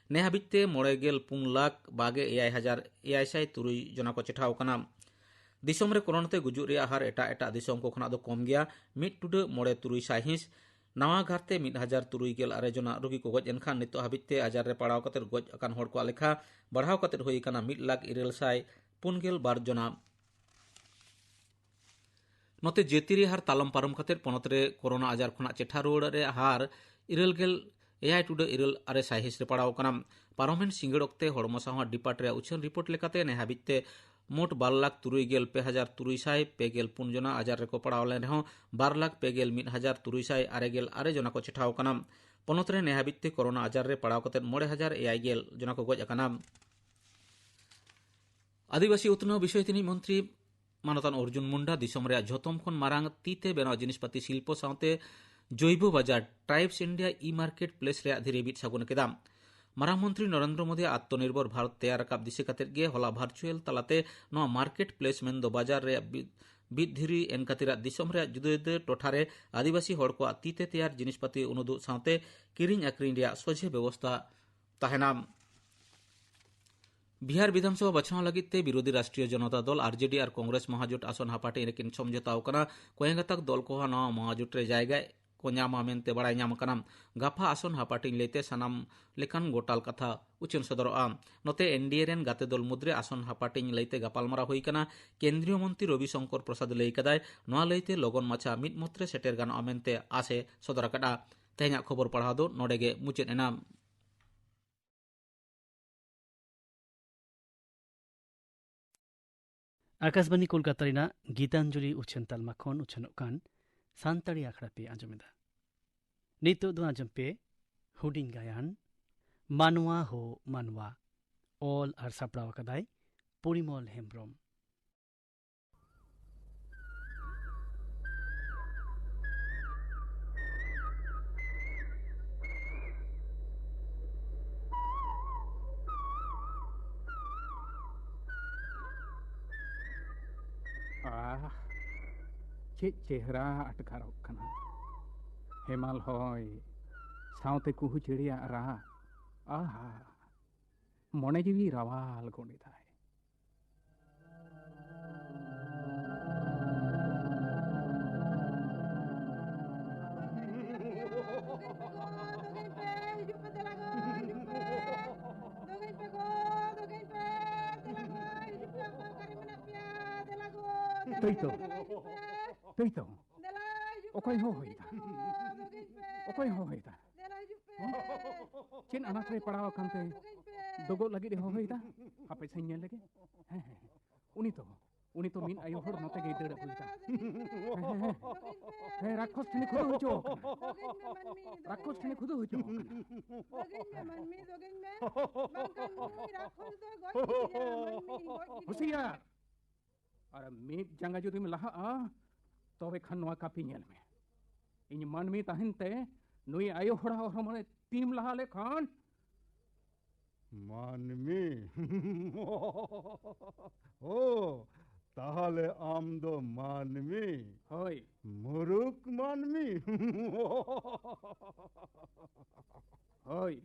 ᱱᱮ ᱦᱟᱹᱵᱤᱡ ᱛᱮ ᱢᱚᱬᱮ ᱜᱮᱞ ᱯᱩᱱ ᱞᱟᱠᱷ ᱵᱟᱜᱮ ᱮᱭᱟᱭ ᱦᱟᱡᱟᱨ ᱮᱭᱟᱭ ᱥᱟᱭ ᱛᱩᱨᱩᱭ ᱡᱚᱱᱟ ᱠᱚ ᱪᱮᱴᱷᱟᱣ ᱟᱠᱟᱱᱟ᱾ ᱫᱤᱥᱚᱢ ᱨᱮ ᱠᱳᱨᱳᱱᱟ ᱛᱮ ᱜᱩᱡᱩᱜ ᱨᱮᱭᱟᱜ ᱦᱟᱨ ᱮᱴᱟᱜ ᱮᱴᱟᱜ ᱫᱤᱥᱚᱢ ᱠᱚ ᱠᱷᱚᱱᱟᱜ ᱫᱚ ᱠᱚᱢ ᱜᱮᱭᱟ, ᱢᱤᱫ ᱴᱩᱰᱟᱹᱜ ᱢᱚᱬᱮ ᱛᱩᱨᱩᱭ ᱥᱟᱭᱦᱤᱸᱥ᱾ ᱱᱟᱣᱟ ᱜᱷᱟᱨᱛᱮ ᱢᱤᱫ ᱦᱟᱡᱟᱨ ᱛᱩᱨᱩᱭ ᱜᱮᱞ ᱟᱨᱮ ᱡᱚᱱᱟ ᱨᱩᱜᱤ ᱠᱚ ᱜᱚᱡ ᱮᱱ ᱠᱷᱟᱱ, ᱱᱤᱛᱚᱜ ᱦᱟᱹᱵᱤᱡ ᱛᱮ ᱟᱡᱟᱨ ᱨᱮ ᱯᱟᱲᱟᱣ ᱠᱟᱛᱮ ᱜᱚᱡ ᱟᱠᱟᱱ ᱦᱚᱲ ᱠᱚᱣᱟᱜ ᱞᱮᱠᱷᱟ ᱵᱟᱲᱦᱟᱣ ᱠᱟᱛᱮ ᱦᱩᱭ ᱟᱠᱟᱱᱟ ᱢᱤᱫ ᱞᱟᱠᱷ ᱤᱨᱟᱹᱞ ᱥᱟᱭ ᱯᱩᱱ ᱜᱮᱞ ᱵᱟᱨ ᱡᱚᱱᱟ᱾ ᱱᱚᱛᱮ ᱡᱟᱹᱛᱤᱭᱟᱹᱨᱤ ᱦᱟᱨ ᱛᱟᱞᱚᱢ ᱯᱟᱨᱚᱢ ᱠᱟᱛᱮ ᱯᱚᱱᱚᱛ ᱨᱮ ᱠᱳᱨᱳᱱᱟ ᱟᱡᱟᱨ ᱠᱷᱚᱱᱟᱜ ᱪᱮᱴᱷᱟ ᱨᱩᱣᱟᱹᱲ ᱨᱮᱭᱟᱜ ᱦᱟᱨ ᱤᱨᱟᱹᱞ ᱜᱮᱞ ᱮᱭᱟᱭ ᱴᱩᱰᱟᱹᱜ ᱤᱨᱟᱹᱞ ᱟᱨᱮ ᱥᱟᱭᱦᱤᱸᱥ ᱨᱮ ᱯᱟᱲᱟᱣ ᱟᱠᱟᱱᱟ᱾ ᱯᱟᱨᱚᱢᱮᱱ ᱥᱤᱸᱜᱟᱹᱲ ᱚᱠᱛᱮ ᱦᱚᱲᱢᱚ ᱥᱟᱶᱟᱨ ᱰᱤᱯᱟᱨᱴ ᱨᱮᱭᱟᱜ ᱩᱪᱷᱟᱹᱱ ᱨᱤᱯᱳᱨᱴ ᱞᱮᱠᱟᱛᱮ ᱱᱮ ᱦᱟᱹᱵᱤᱡ ᱛᱮ ᱢᱳᱴ ᱵᱟᱨ ᱞᱟᱠᱷ ᱛᱩᱨᱩᱭ ᱜᱮᱞ ᱯᱮ ᱦᱟᱡᱟᱨ ᱛᱩᱨᱩᱭ ᱥᱟᱭ ᱯᱮ ᱜᱮᱞ ᱯᱩᱱ ᱡᱚᱱᱟ ᱟᱡᱟᱨ ᱨᱮᱠᱚ ᱯᱟᱲᱟᱣ ᱞᱮᱱ ᱨᱮᱦᱚᱸ ᱵᱟᱨ ᱞᱟᱠᱷ ᱯᱮ ᱜᱮᱞ ᱢᱤᱫ ᱦᱟᱡᱟᱨ ᱛᱩᱨᱩᱭ ᱥᱟᱭ ᱟᱨᱮ ᱜᱮᱞ ᱟᱨᱮ ᱡᱚᱱᱟ ᱠᱚ ᱪᱮᱴᱷᱟᱣ ᱟᱠᱟᱱᱟ᱾ ᱯᱚᱱᱚᱛ ᱨᱮ ᱱᱮ ᱦᱟᱹᱵᱤᱡ ᱛᱮ ᱠᱳᱨᱳᱱᱟ ᱟᱡᱟᱨ ᱨᱮ ᱯᱟᱲᱟᱣ ᱠᱟᱛᱮ ᱢᱚᱬᱮ ᱦᱟᱡᱟᱨ ᱮᱭᱟᱭ ᱜᱮᱞ ᱡᱚᱱᱟ ᱠᱚ ᱜᱚᱡ ᱟᱠᱟᱱᱟ᱾ ᱟᱹᱫᱤᱵᱟᱹᱥᱤ ᱩᱛᱱᱟᱹᱣ ᱵᱤᱥᱚᱭ ᱛᱮ ᱢᱚᱱᱛᱨᱤ ᱢᱟᱱᱚᱛᱟᱱ ᱚᱨᱡᱩᱱ ᱢᱩᱱᱰᱟ ᱫᱤᱥᱚᱢ ᱨᱮᱭᱟᱜ ᱡᱷᱚᱛᱚᱢ ᱠᱷᱚᱱ ᱢᱟᱨᱟᱝ ᱛᱤ ᱛᱮ ᱵᱮᱱᱟᱣ ᱡᱤᱱᱤᱥᱯᱟᱹᱛᱤ ᱥᱤᱞᱯᱚ ᱥᱟᱶᱛᱮ ᱡᱳᱭᱵᱚ ᱵᱟᱡᱟᱨ tribes India E market place ᱨᱮᱭᱟᱜ ᱫᱷᱤᱨᱤ ᱵᱤᱫ ᱥᱟᱹᱜᱩᱱ ᱠᱮᱫᱟ᱾ ᱢᱟᱨᱟᱝ ᱢᱚᱱᱛᱨᱤ ᱱᱚᱨᱮᱱᱫᱨᱚ ᱢᱳᱫᱤ ᱟᱛᱢᱚᱱᱤᱨᱵᱷᱚᱨ ᱵᱷᱟᱨᱚᱛ ᱛᱮᱭᱟᱨ ᱨᱟᱠᱟᱵ ᱫᱤᱥᱟᱹ ᱠᱟᱛᱮᱫ ᱜᱮ ᱦᱚᱞᱟ ᱵᱷᱟᱨᱪᱩᱭᱟᱞ ᱛᱟᱞᱟᱛᱮ ᱱᱚᱣᱟ ᱢᱟᱨᱠᱮᱴ ᱯᱞᱮᱥ ᱢᱮᱱᱫᱚ ᱵᱟᱡᱟᱨ ᱨᱮᱭᱟᱜ ᱵᱤᱫ, ᱵᱤᱫ ᱫᱷᱤᱨᱤ ᱮᱱ ᱠᱷᱟᱹᱛᱤᱨᱟᱜ ᱫᱤᱥᱚᱢ ᱨᱮᱭᱟᱜ ᱡᱩᱫᱟᱹ ᱡᱩᱫᱟᱹ ᱴᱚᱴᱷᱟ ᱨᱮ ᱟᱹᱫᱤᱵᱟᱹᱥᱤ ᱦᱚᱲ ᱠᱚᱣᱟᱜ ᱛᱤ ᱛᱮ ᱛᱮᱭᱟᱨ ᱡᱤᱱᱤᱥᱯᱟᱹᱛᱤ ᱩᱱᱩᱫᱩᱜ ᱥᱟᱶᱛᱮ ᱠᱤᱨᱤᱧ ᱟᱹᱠᱷᱨᱤᱧ ᱨᱮᱭᱟᱜ ᱥᱚᱡᱷᱮ ᱵᱮᱵᱚᱥᱛᱷᱟ ᱛᱟᱦᱮᱱᱟ᱾ ᱵᱤᱦᱟᱨ ᱵᱤᱫᱷᱟᱱᱥᱚᱵᱷᱟ ᱵᱟᱪᱷᱱᱟᱣ ᱞᱟᱹᱜᱤᱫ ᱛᱮ ᱵᱤᱨᱳᱫᱷᱤ ᱨᱟᱥᱴᱨᱤᱭᱚ ᱡᱚᱱᱚᱛᱟ ᱫᱚᱞ, ᱟᱨᱡᱮᱰᱤ, ᱟᱨ ᱠᱚᱝᱜᱨᱮᱥ ᱢᱚᱦᱟᱡᱳᱴ ᱟᱥᱚᱱ ᱦᱟᱯᱟᱴᱤᱧ ᱨᱮᱠᱤᱱ ᱥᱚᱢᱡᱷᱚᱛᱟ ᱟᱠᱟᱱᱟ᱾ ᱠᱚᱭᱮ ᱜᱟᱛᱟᱠ ᱫᱚᱞ ᱠᱚᱦᱚᱸ ᱱᱚᱣᱟ ᱢᱚᱦᱟᱡᱳᱴ ᱨᱮ ᱡᱟᱭᱜᱟ ᱠᱚ ᱧᱟᱢᱟ ᱢᱮᱱᱛᱮ ᱵᱟᱲᱟᱭ ᱧᱟᱢ ᱟᱠᱟᱱᱟ᱾ ᱜᱟᱯᱟ ᱟᱥᱚᱱ ᱦᱟᱯᱟᱴᱤᱧ ᱞᱟᱹᱭᱛᱮ ᱥᱟᱱᱟᱢ ᱞᱮᱠᱟᱱ ᱜᱚᱴᱟᱞ ᱠᱟᱛᱷᱟ ᱩᱪᱷᱟᱹᱱ ᱥᱚᱫᱚᱨᱚᱜᱼᱟ᱾ ᱱᱚᱛᱮ ᱮᱱᱰᱤᱮ ᱨᱮᱱ ᱜᱟᱛᱮ ᱫᱚᱞ ᱢᱩᱫᱽᱨᱮ ᱟᱥᱚᱱ ᱦᱟᱯᱟᱴᱤᱧ ᱞᱟᱹᱭᱛᱮ ᱜᱟᱯᱟᱞᱢᱟᱨᱟᱣ ᱦᱩᱭ ᱟᱠᱟᱱᱟ᱾ ᱠᱮᱱᱫᱨᱤᱭᱚ ᱢᱚᱱᱛᱨᱤ ᱨᱚᱵᱤ ᱥᱚᱝᱠᱚᱨ ᱯᱨᱚᱥᱟᱫᱽ ᱞᱟᱹᱭ ᱠᱟᱫᱟᱭ, ᱱᱚᱣᱟ ᱞᱟᱹᱭᱛᱮ ᱞᱚᱜᱚᱱ ᱢᱟᱪᱷᱟ ᱢᱤᱫ ᱢᱚᱛ ᱨᱮ ᱥᱮᱴᱮᱨ ᱜᱟᱱᱚᱜᱼᱟ ᱢᱮᱱᱛᱮ ᱟᱥᱮ ᱥᱚᱫᱚᱨ ᱟᱠᱟᱫᱼᱟ᱾ ᱛᱮᱦᱮᱧᱟᱜ ᱠᱷᱚᱵᱚᱨ ᱯᱟᱲᱦᱟᱣ ᱫᱚ ᱱᱚᱰᱮ ᱜᱮ ᱢᱩᱪᱟᱹᱫ ᱮᱱᱟ᱾ ᱟᱠᱟᱥᱵᱟᱱᱤ ᱠᱳᱞᱠᱟᱛᱟ ᱨᱮᱱᱟᱜ ᱜᱤᱛᱟᱧᱡᱚᱞᱤ ᱩᱪᱷᱟᱹᱱ ᱛᱟᱞᱢᱟ ᱠᱷᱚᱱ ᱩᱪᱷᱟᱹᱱᱚᱜ ᱠᱟᱱ ᱥᱟᱱᱛᱟᱲᱤ ᱟᱠᱷᱲᱟ ᱯᱮ ᱟᱸᱡᱚᱢ ᱮᱫᱟ᱾ ᱱᱤᱛᱚᱜ ᱫᱚ ᱟᱸᱡᱚᱢ ᱯᱮ ᱦᱩᱰᱤᱧ ᱜᱟᱭᱟᱱ ᱢᱟᱱᱣᱟ ᱦᱳ ᱢᱟᱱᱣᱟ, ᱚᱞ ᱟᱨ ᱥᱟᱯᱲᱟᱣ ᱟᱠᱟᱫᱟᱭ ᱯᱚᱨᱤᱢᱚᱞ ᱦᱮᱢᱵᱽᱨᱚᱢ᱾ ᱟᱦ, ᱪᱮᱫ ᱪᱮᱦᱨᱟ ᱟᱴᱠᱟᱨᱚᱜ ᱠᱟᱱᱟ᱾ ᱦᱮᱢᱟᱞ ᱦᱚᱭ ᱥᱟᱶᱛᱮ ᱠᱩᱦᱩ ᱪᱮᱬᱮᱭᱟᱜ ᱨᱟᱜ᱾ ᱟᱦᱟ, ᱢᱚᱱᱮ ᱡᱤᱣᱤ ᱨᱟᱣᱟᱞ ᱜᱚᱫ ᱮᱫᱟᱭ᱾ ᱛᱟᱹᱭ ᱛᱚ, ᱛᱟᱹᱭ ᱛᱚ᱾ ᱚᱠᱚᱭ ᱦᱚᱦᱚᱭᱮᱫᱟ? ᱚᱠᱚᱭ ᱦᱚᱦᱚᱭᱮᱫᱟ? ᱪᱮᱫ ᱟᱱᱟᱴ ᱨᱮ ᱯᱟᱲᱟᱣ ᱟᱠᱟᱱ ᱛᱮ ᱰᱚᱜᱚᱜ ᱞᱟᱹᱜᱤᱫ ᱮ ᱦᱚᱦᱚᱭᱮᱫᱟ? ᱦᱟᱯᱮ ᱥᱮᱧ ᱧᱮᱞ ᱞᱮᱜᱮ᱾ ᱦᱮᱸ, ᱦᱮᱸ, ᱦᱮᱸ᱾ ᱩᱱᱤ ᱛᱚ, ᱩᱱᱤ ᱛᱚ ᱢᱤᱫ ᱟᱭᱳ ᱦᱚᱲ ᱱᱚᱛᱮ ᱜᱮᱭ ᱫᱟᱹᱲ ᱟᱹᱜᱩᱭᱮᱫᱟ᱾ ᱦᱮᱸ, ᱦᱮᱸ, ᱦᱮᱸ᱾ ᱦᱮᱸ, ᱨᱟᱠᱠᱷᱚᱥ ᱴᱷᱮᱱᱮ ᱠᱷᱩᱫᱟᱹᱣ ᱦᱚᱪᱚ ᱟᱠᱟᱱᱟ᱾ ᱨᱟᱠᱠᱷᱚᱥ ᱴᱷᱮᱱᱮ ᱠᱷᱩᱫᱟᱹᱣ ᱦᱚᱪᱚ ᱟᱠᱟᱱᱟ᱾ ᱫᱚᱜᱮᱧ ᱢᱮ ᱢᱟᱹᱱᱢᱤ, ᱫᱚᱜᱮᱧ ᱢᱮ᱾ ᱵᱟᱝᱠᱷᱟᱱ ᱱᱩᱭ ᱨᱟᱠᱠᱷᱚᱥ ᱫᱚ ᱜᱚᱡ ᱜᱤᱰᱤᱭᱟ, ᱢᱟᱹᱱᱢᱤ ᱜᱚᱡ ᱜᱤᱰᱤᱭᱟ᱾ ᱦᱩᱥᱤᱭᱟᱨ! ᱟᱨ ᱢᱤᱫ ᱡᱟᱸᱜᱟ ᱡᱩᱫᱤᱢ ᱞᱟᱦᱟᱜᱼᱟ, ᱛᱚᱵᱮ ᱠᱷᱟᱱ ᱱᱚᱣᱟ ᱠᱟᱹᱯᱤ ᱧᱮᱞ ᱢᱮ᱾ ᱤᱧ ᱢᱟᱹᱱᱢᱤ ᱛᱟᱦᱮᱱ ᱛᱮ ᱱᱩᱭ ᱟᱭᱳ ᱦᱚᱲᱟᱜ ᱦᱚᱲᱢᱚ ᱨᱮ ᱛᱤᱢ ᱞᱟᱦᱟ ᱞᱮᱠᱷᱟᱱ᱾ ᱢᱟᱹᱱᱢᱤ? ᱳ, ᱛᱟᱦᱞᱮ ᱟᱢ ᱫᱚ ᱢᱟᱹᱱᱢᱤ? ᱦᱳᱭ᱾ ᱢᱩᱨᱩᱠ ᱢᱟᱹᱱᱢᱤ? ᱦᱳᱭ,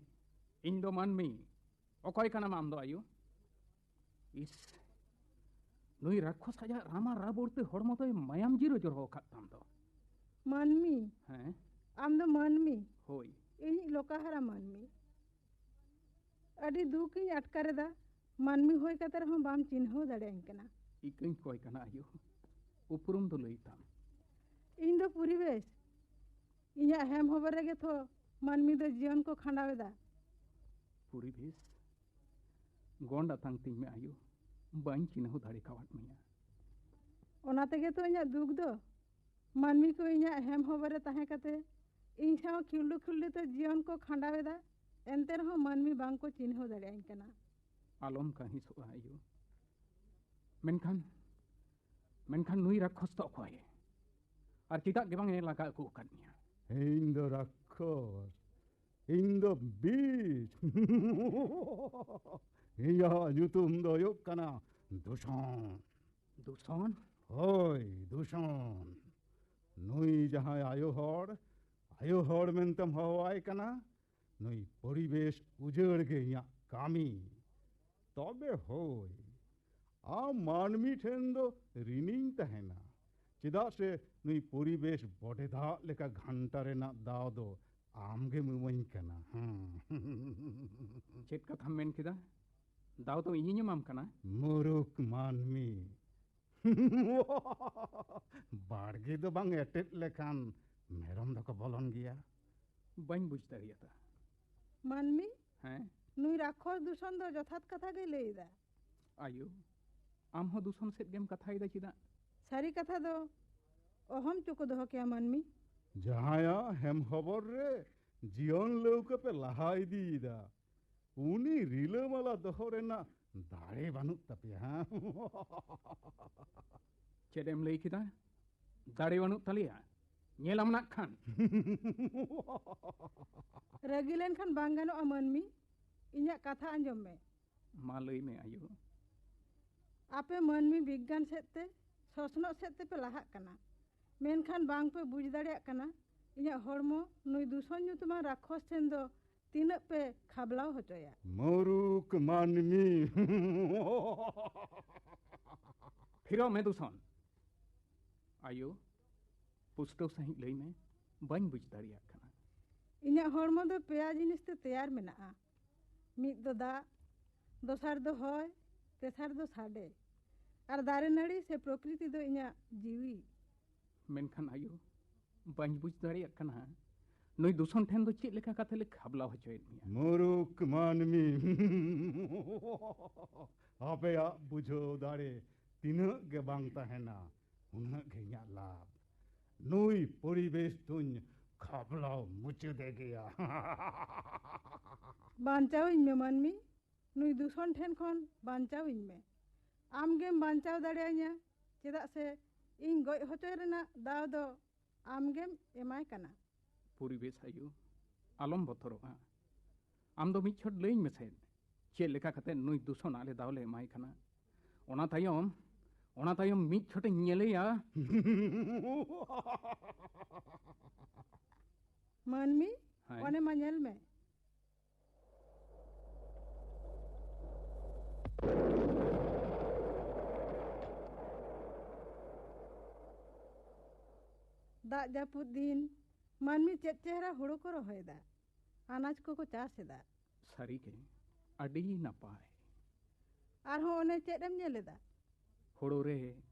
ᱤᱧ ᱫᱚ ᱢᱟᱹᱱᱢᱤ᱾ ᱚᱠᱚᱭ ᱠᱟᱱᱟᱢ ᱟᱢ ᱫᱚ, ᱟᱭᱳ? ᱤᱥ, ᱱᱩᱭ ᱨᱟᱠᱠᱷᱚᱥ ᱟᱡᱟᱜ ᱨᱟᱢᱟ ᱨᱟᱵᱚᱲ ᱛᱮ ᱦᱚᱲᱢᱚ ᱫᱚᱭ ᱢᱟᱭᱟᱢ ᱡᱤᱨᱟᱹ ᱡᱚᱨᱚ ᱟᱠᱟᱫ ᱛᱟᱢ ᱫᱚ᱾ ᱢᱟᱹᱱᱢᱤ? ᱦᱮᱸ? ᱟᱢ ᱫᱚ ᱢᱟᱹᱱᱢᱤ? ᱦᱳᱭ᱾ ᱤᱧᱤᱡ ᱞᱳᱠᱟᱦᱟᱨᱟ ᱢᱟᱹᱱᱢᱤ᱾ ᱟᱹᱰᱤ ᱫᱩᱠ ᱤᱧ ᱟᱴᱠᱟᱨ ᱮᱫᱟ, ᱢᱟᱹᱱᱢᱤ ᱦᱩᱭ ᱠᱟᱛᱮ ᱨᱮᱦᱚᱸ ᱵᱟᱢ ᱪᱤᱱᱦᱟᱹᱣ ᱫᱟᱲᱮᱭᱟᱹᱧ ᱠᱟᱱᱟ᱾ ᱤᱠᱟᱹᱧ ᱠᱚᱭ ᱠᱟᱱᱟ ᱟᱭᱳ, ᱩᱯᱨᱩᱢ ᱫᱚ ᱞᱟᱹᱭ ᱛᱟᱢ᱾ ᱤᱧ ᱫᱚ ᱯᱚᱨᱤᱵᱮᱥ᱾ ᱤᱧᱟᱹᱜ ᱦᱮᱢ ᱦᱚᱵᱚᱨ ᱨᱮᱜᱮ ᱛᱷᱚ ᱢᱟᱹᱱᱢᱤ ᱫᱚ ᱡᱤᱭᱚᱱ ᱠᱚ ᱠᱷᱟᱸᱰᱟᱣ ᱮᱫᱟ᱾ ᱯᱚᱨᱤᱵᱮᱥ? ᱜᱚᱸᱰ ᱟᱛᱟᱝ ᱛᱤᱧ ᱢᱮ ᱟᱭᱳ, ᱵᱟᱹᱧ ᱪᱤᱱᱦᱟᱹᱣ ᱫᱟᱲᱮ ᱠᱟᱣᱟᱫ ᱢᱮᱭᱟ᱾ ᱚᱱᱟ ᱛᱮᱜᱮ ᱛᱚ ᱤᱧᱟᱹᱜ ᱫᱩᱠ ᱫᱚ᱾ ᱢᱟᱹᱱᱢᱤ ᱠᱚ ᱤᱧᱟᱹᱜ ᱦᱮᱢ ᱦᱚᱵᱚᱨ ᱨᱮ ᱛᱟᱦᱮᱸ ᱠᱟᱛᱮ ᱤᱧ ᱥᱟᱶ ᱠᱷᱤᱞᱰᱩ ᱠᱷᱤᱞᱰᱩ ᱛᱮ ᱡᱤᱭᱚᱱ ᱠᱚ ᱠᱷᱟᱸᱰᱟᱣ ᱮᱫᱟ, ᱮᱱᱛᱮ ᱨᱮᱦᱚᱸ ᱢᱟᱹᱱᱢᱤ ᱵᱟᱝ ᱠᱚ ᱪᱤᱱᱦᱟᱹᱣ ᱫᱟᱲᱮᱭᱟᱹᱧ ᱠᱟᱱᱟ᱾ ᱟᱞᱚᱢ ᱠᱟᱹᱦᱤᱥᱚᱜᱼᱟ ᱟᱭᱳ᱾ ᱢᱮᱱᱠᱷᱟᱱ, ᱢᱮᱱᱠᱷᱟᱱ ᱱᱩᱭ ᱨᱟᱠᱠᱷᱚᱥ ᱫᱚ ᱚᱠᱚᱭ? ᱟᱨ ᱪᱮᱫᱟᱜ ᱜᱮ ᱵᱟᱝ ᱮ ᱞᱟᱜᱟ ᱟᱹᱜᱩ ᱟᱠᱟᱫ ᱢᱮᱭᱟ? ᱤᱧ ᱫᱚ ᱨᱟᱠᱠᱷᱚᱥ, ᱤᱧ ᱫᱚ ᱵᱤᱥ᱾ ᱤᱧᱟᱹᱜ ᱧᱩᱛᱩᱢ ᱫᱚ ᱦᱩᱭᱩᱜ ᱠᱟᱱᱟ ᱫᱩᱥᱚᱱ᱾ ᱫᱩᱥᱚᱱ? ᱦᱳᱭ, ᱫᱩᱥᱚᱱ᱾ ᱱᱩᱭ ᱡᱟᱦᱟᱸᱭ ᱟᱭᱳ ᱦᱚᱲ, ᱟᱭᱳ ᱦᱚᱲ ᱢᱮᱱᱛᱮᱢ ᱦᱚᱦᱚᱣᱟᱭ ᱠᱟᱱᱟ, ᱱᱩᱭ ᱯᱚᱨᱤᱵᱮᱥ ᱩᱡᱟᱹᱲ ᱜᱮ ᱤᱧᱟᱹᱜ ᱠᱟᱹᱢᱤ᱾ ᱛᱚᱵᱮ ᱦᱳᱭ, ᱟᱢ ᱢᱟᱹᱱᱢᱤ ᱴᱷᱮᱱ ᱫᱚ ᱨᱤᱱᱤᱧ ᱛᱟᱦᱮᱱᱟ, ᱪᱮᱫᱟᱜ ᱥᱮ ᱱᱩᱭ ᱯᱚᱨᱤᱵᱮᱥ ᱵᱚᱰᱮ ᱫᱟᱜ ᱞᱮᱠᱟ ᱜᱷᱟᱱᱴᱟ ᱨᱮᱱᱟᱜ ᱫᱟᱣ ᱫᱚ ᱟᱢ ᱜᱮᱢ ᱤᱢᱟᱹᱧ ᱠᱟᱱᱟ᱾ ᱦᱮᱸ᱾ ᱪᱮᱫ ᱠᱟᱛᱷᱟᱢ ᱢᱮᱱ ᱠᱮᱫᱟ? ᱫᱟᱣ ᱫᱚ ᱤᱧᱤᱧ ᱮᱢᱟᱢ ᱠᱟᱱᱟ? ᱢᱩᱨᱩᱠ ᱢᱟᱹᱱᱢᱤ, ᱵᱟᱲᱜᱮ ᱫᱚ ᱵᱟᱝ ᱮᱴᱮᱫ ᱞᱮᱠᱷᱟᱱ ᱢᱮᱨᱚᱢ ᱫᱚᱠᱚ ᱵᱚᱞᱚᱱ ᱜᱮᱭᱟ᱾ ᱵᱟᱹᱧ ᱵᱩᱡᱽ ᱫᱟᱲᱮᱭᱟᱫᱟ᱾ ᱢᱟᱹᱱᱢᱤ? ᱦᱮᱸ? ᱱᱩᱭ ᱨᱟᱠᱠᱷᱚᱥ ᱫᱩᱥᱚᱱ ᱫᱚ ᱡᱚᱛᱷᱟᱛ ᱠᱟᱛᱷᱟ ᱜᱮᱭ ᱞᱟᱹᱭ ᱮᱫᱟ᱾ ᱟᱭᱳ, ᱟᱢ ᱦᱚᱸ ᱫᱩᱥᱚᱱ ᱥᱮᱫ ᱜᱮᱢ ᱠᱟᱛᱷᱟᱭᱮᱫᱟ ᱪᱮᱫᱟᱜ? ᱥᱟᱹᱨᱤ ᱠᱟᱛᱷᱟ ᱫᱚ ᱚᱦᱚᱢ ᱪᱚᱠᱚ ᱫᱚᱦᱚ ᱠᱮᱭᱟ ᱢᱟᱹᱱᱢᱤ᱾ ᱡᱟᱦᱟᱸᱭᱟᱜ ᱦᱮᱢ ᱦᱚᱵᱚᱨ ᱨᱮ ᱡᱤᱭᱚᱱ ᱞᱟᱹᱣᱠᱟᱹ ᱯᱮ ᱞᱟᱦᱟ ᱤᱫᱤᱭᱮᱫᱟ, ᱩᱱᱤ ᱨᱤᱞᱟᱹᱢᱟᱞᱟ ᱫᱚᱦᱚ ᱨᱮᱱᱟᱜ ᱫᱟᱲᱮ ᱵᱟᱹᱱᱩᱜ ᱛᱟᱯᱮᱭᱟ, ᱦᱮᱸ? ᱪᱮᱫ ᱮᱢ ᱞᱟᱹᱭ ᱠᱮᱫᱟ? ᱫᱟᱲᱮ ᱵᱟᱹᱱᱩᱜ ᱛᱟᱞᱮᱭᱟ? ᱧᱮᱞᱟᱢ ᱱᱟᱜ ᱠᱷᱟᱱ᱾ ᱨᱟᱹᱜᱤ ᱞᱮᱱᱠᱷᱟᱱ ᱵᱟᱝ ᱜᱟᱱᱚᱜᱼᱟ ᱢᱟᱹᱱᱢᱤ, ᱤᱧᱟᱹᱜ ᱠᱟᱛᱷᱟ ᱟᱸᱡᱚᱢ ᱢᱮ᱾ ᱢᱟ ᱞᱟᱹᱭ ᱢᱮ ᱟᱭᱳ᱾ ᱟᱯᱮ ᱢᱟᱹᱱᱢᱤ ᱵᱤᱜᱽᱜᱟᱱ ᱥᱮᱫ ᱛᱮ, ᱥᱚᱥᱱᱚᱜ ᱥᱮᱫ ᱛᱮᱯᱮ ᱞᱟᱦᱟᱜ ᱠᱟᱱᱟ, ᱢᱮᱱᱠᱷᱟᱱ ᱵᱟᱝ ᱯᱮ ᱵᱩᱡᱽ ᱫᱟᱲᱮᱭᱟᱜ ᱠᱟᱱᱟ ᱤᱧᱟᱹᱜ ᱦᱚᱲᱢᱚ ᱱᱩᱭ ᱫᱩᱥᱚᱱ ᱧᱩᱛᱩᱢᱟᱱ ᱨᱟᱠᱠᱷᱚᱥ ᱴᱷᱮᱱ ᱫᱚ ᱛᱤᱱᱟᱹᱜ ᱯᱮ ᱠᱷᱟᱵᱽᱞᱟᱣ ᱦᱚᱪᱚᱭᱟ᱾ ᱢᱩᱨᱩᱠ ᱢᱟᱹᱱᱢᱤ᱾ ᱯᱷᱤᱨᱟᱣ ᱢᱮ ᱫᱩᱥᱚᱱ᱾ ᱟᱭᱳ, ᱯᱩᱥᱴᱟᱹᱣ ᱥᱟᱺᱦᱤᱡ ᱞᱟᱹᱭ ᱢᱮ, ᱵᱟᱹᱧ ᱵᱩᱡᱽ ᱫᱟᱲᱮᱭᱟᱜ ᱠᱟᱱᱟ᱾ ᱤᱧᱟᱹᱜ ᱦᱚᱲᱢᱚ ᱫᱚ ᱯᱮᱭᱟ ᱡᱤᱱᱤᱥ ᱛᱮ ᱛᱮᱭᱟᱨ ᱢᱮᱱᱟᱜᱼᱟ, ᱢᱤᱫ ᱫᱚ ᱫᱟᱜ, ᱫᱚᱥᱟᱨ ᱫᱚ ᱦᱚᱭ, ᱛᱮᱥᱟᱨ ᱫᱚ ᱥᱟᱰᱮ᱾ ᱟᱨ ᱫᱟᱨᱮ ᱱᱟᱹᱲᱤ ᱥᱮ ᱯᱨᱚᱠᱨᱤᱛᱤ ᱫᱚ ᱤᱧᱟᱹᱜ ᱡᱤᱣᱤ᱾ ᱢᱮᱱᱠᱷᱟᱱ ᱟᱭᱳ, ᱵᱟᱹᱧ ᱵᱩᱡᱽ ᱫᱟᱲᱮᱭᱟᱜ ᱠᱟᱱᱟ, ᱱᱩᱭ ᱫᱩᱥᱚᱱ ᱴᱷᱮᱱ ᱫᱚ ᱪᱮᱫ ᱞᱮᱠᱟ ᱠᱟᱛᱮ ᱞᱮ ᱠᱷᱟᱵᱽᱞᱟᱣ ᱦᱚᱪᱚᱭᱮᱫ ᱢᱮᱭᱟ᱾ ᱢᱩᱨᱩᱠ ᱢᱟᱹᱱᱢᱤ᱾ ᱟᱯᱮᱭᱟᱜ ᱵᱩᱡᱷᱟᱹᱣ ᱫᱟᱲᱮ ᱛᱤᱱᱟᱹᱜ ᱜᱮ ᱵᱟᱝ ᱛᱟᱦᱮᱱᱟ, ᱩᱱᱟᱹᱜ ᱜᱮ ᱤᱧᱟᱹᱜ ᱞᱟᱵᱷ᱾ ᱱᱩᱭ ᱯᱚᱨᱤᱵᱮᱥ ᱫᱚᱧ ᱠᱷᱟᱵᱽᱞᱟᱣ ᱢᱩᱪᱟᱹᱫᱮ ᱜᱮᱭᱟ᱾ ᱵᱟᱧᱪᱟᱣᱤᱧ ᱢᱮ ᱢᱟᱹᱱᱢᱤ, ᱱᱩᱭ ᱫᱩᱥᱚᱱ ᱴᱷᱮᱱ ᱠᱷᱚᱱ ᱵᱟᱧᱪᱟᱣᱤᱧ ᱢᱮ᱾ ᱟᱢ ᱜᱮᱢ ᱵᱟᱧᱪᱟᱣ ᱫᱟᱲᱮᱭᱟᱹᱧᱟ, ᱪᱮᱫᱟᱜ ᱥᱮ ᱤᱧ ᱜᱚᱡ ᱦᱚᱪᱚᱭ ᱨᱮᱱᱟᱜ ᱫᱟᱣ ᱫᱚ ᱟᱢ ᱜᱮᱢ ᱮᱢᱟᱭ ᱠᱟᱱᱟ᱾ ᱯᱚᱨᱤᱵᱮᱥ ᱟᱭᱳ, ᱟᱞᱚᱢ ᱵᱚᱛᱚᱨᱚᱜᱼᱟ᱾ ᱟᱢ ᱫᱚ ᱢᱤᱫ ᱪᱷᱚᱴ ᱞᱟᱹᱭᱟᱹᱧ ᱢᱮᱥᱮ, ᱪᱮᱫ ᱞᱮᱠᱟ ᱠᱟᱛᱮ ᱱᱩᱭ ᱫᱩᱥᱚᱱ ᱟᱞᱮ ᱫᱟᱣ ᱞᱮ ᱮᱢᱟᱭ ᱠᱟᱱᱟ? ᱚᱱᱟ ᱛᱟᱭᱚᱢ, ᱚᱱᱟ ᱛᱟᱭᱚᱢ ᱢᱤᱫ ᱪᱷᱚᱴ ᱤᱧ ᱧᱮᱞᱮᱭᱟ᱾ ᱢᱟᱹᱱᱢᱤ, ᱦᱮᱸ? ᱚᱱᱮ ᱢᱟ ᱧᱮᱞ ᱢᱮ᱾ ᱫᱟᱜ ᱡᱟᱹᱯᱩᱫ ᱫᱤᱱ ᱢᱟᱹᱱᱢᱤ ᱪᱮᱫ ᱪᱮᱦᱨᱟ ᱦᱳᱲᱳ ᱠᱚ ᱨᱚᱦᱚᱭᱮᱫᱟ, ᱟᱱᱟᱡ ᱠᱚᱠᱚ ᱪᱟᱥ ᱮᱫᱟ᱾ ᱥᱟᱹᱨᱤᱜᱮ, ᱟᱹᱰᱤ ᱱᱟᱯᱟᱭ᱾ ᱟᱨᱦᱚᱸ ᱚᱱᱮ ᱪᱮᱫ ᱮᱢ ᱧᱮᱞ ᱮᱫᱟ? ᱦᱳᱲᱳ ᱨᱮ,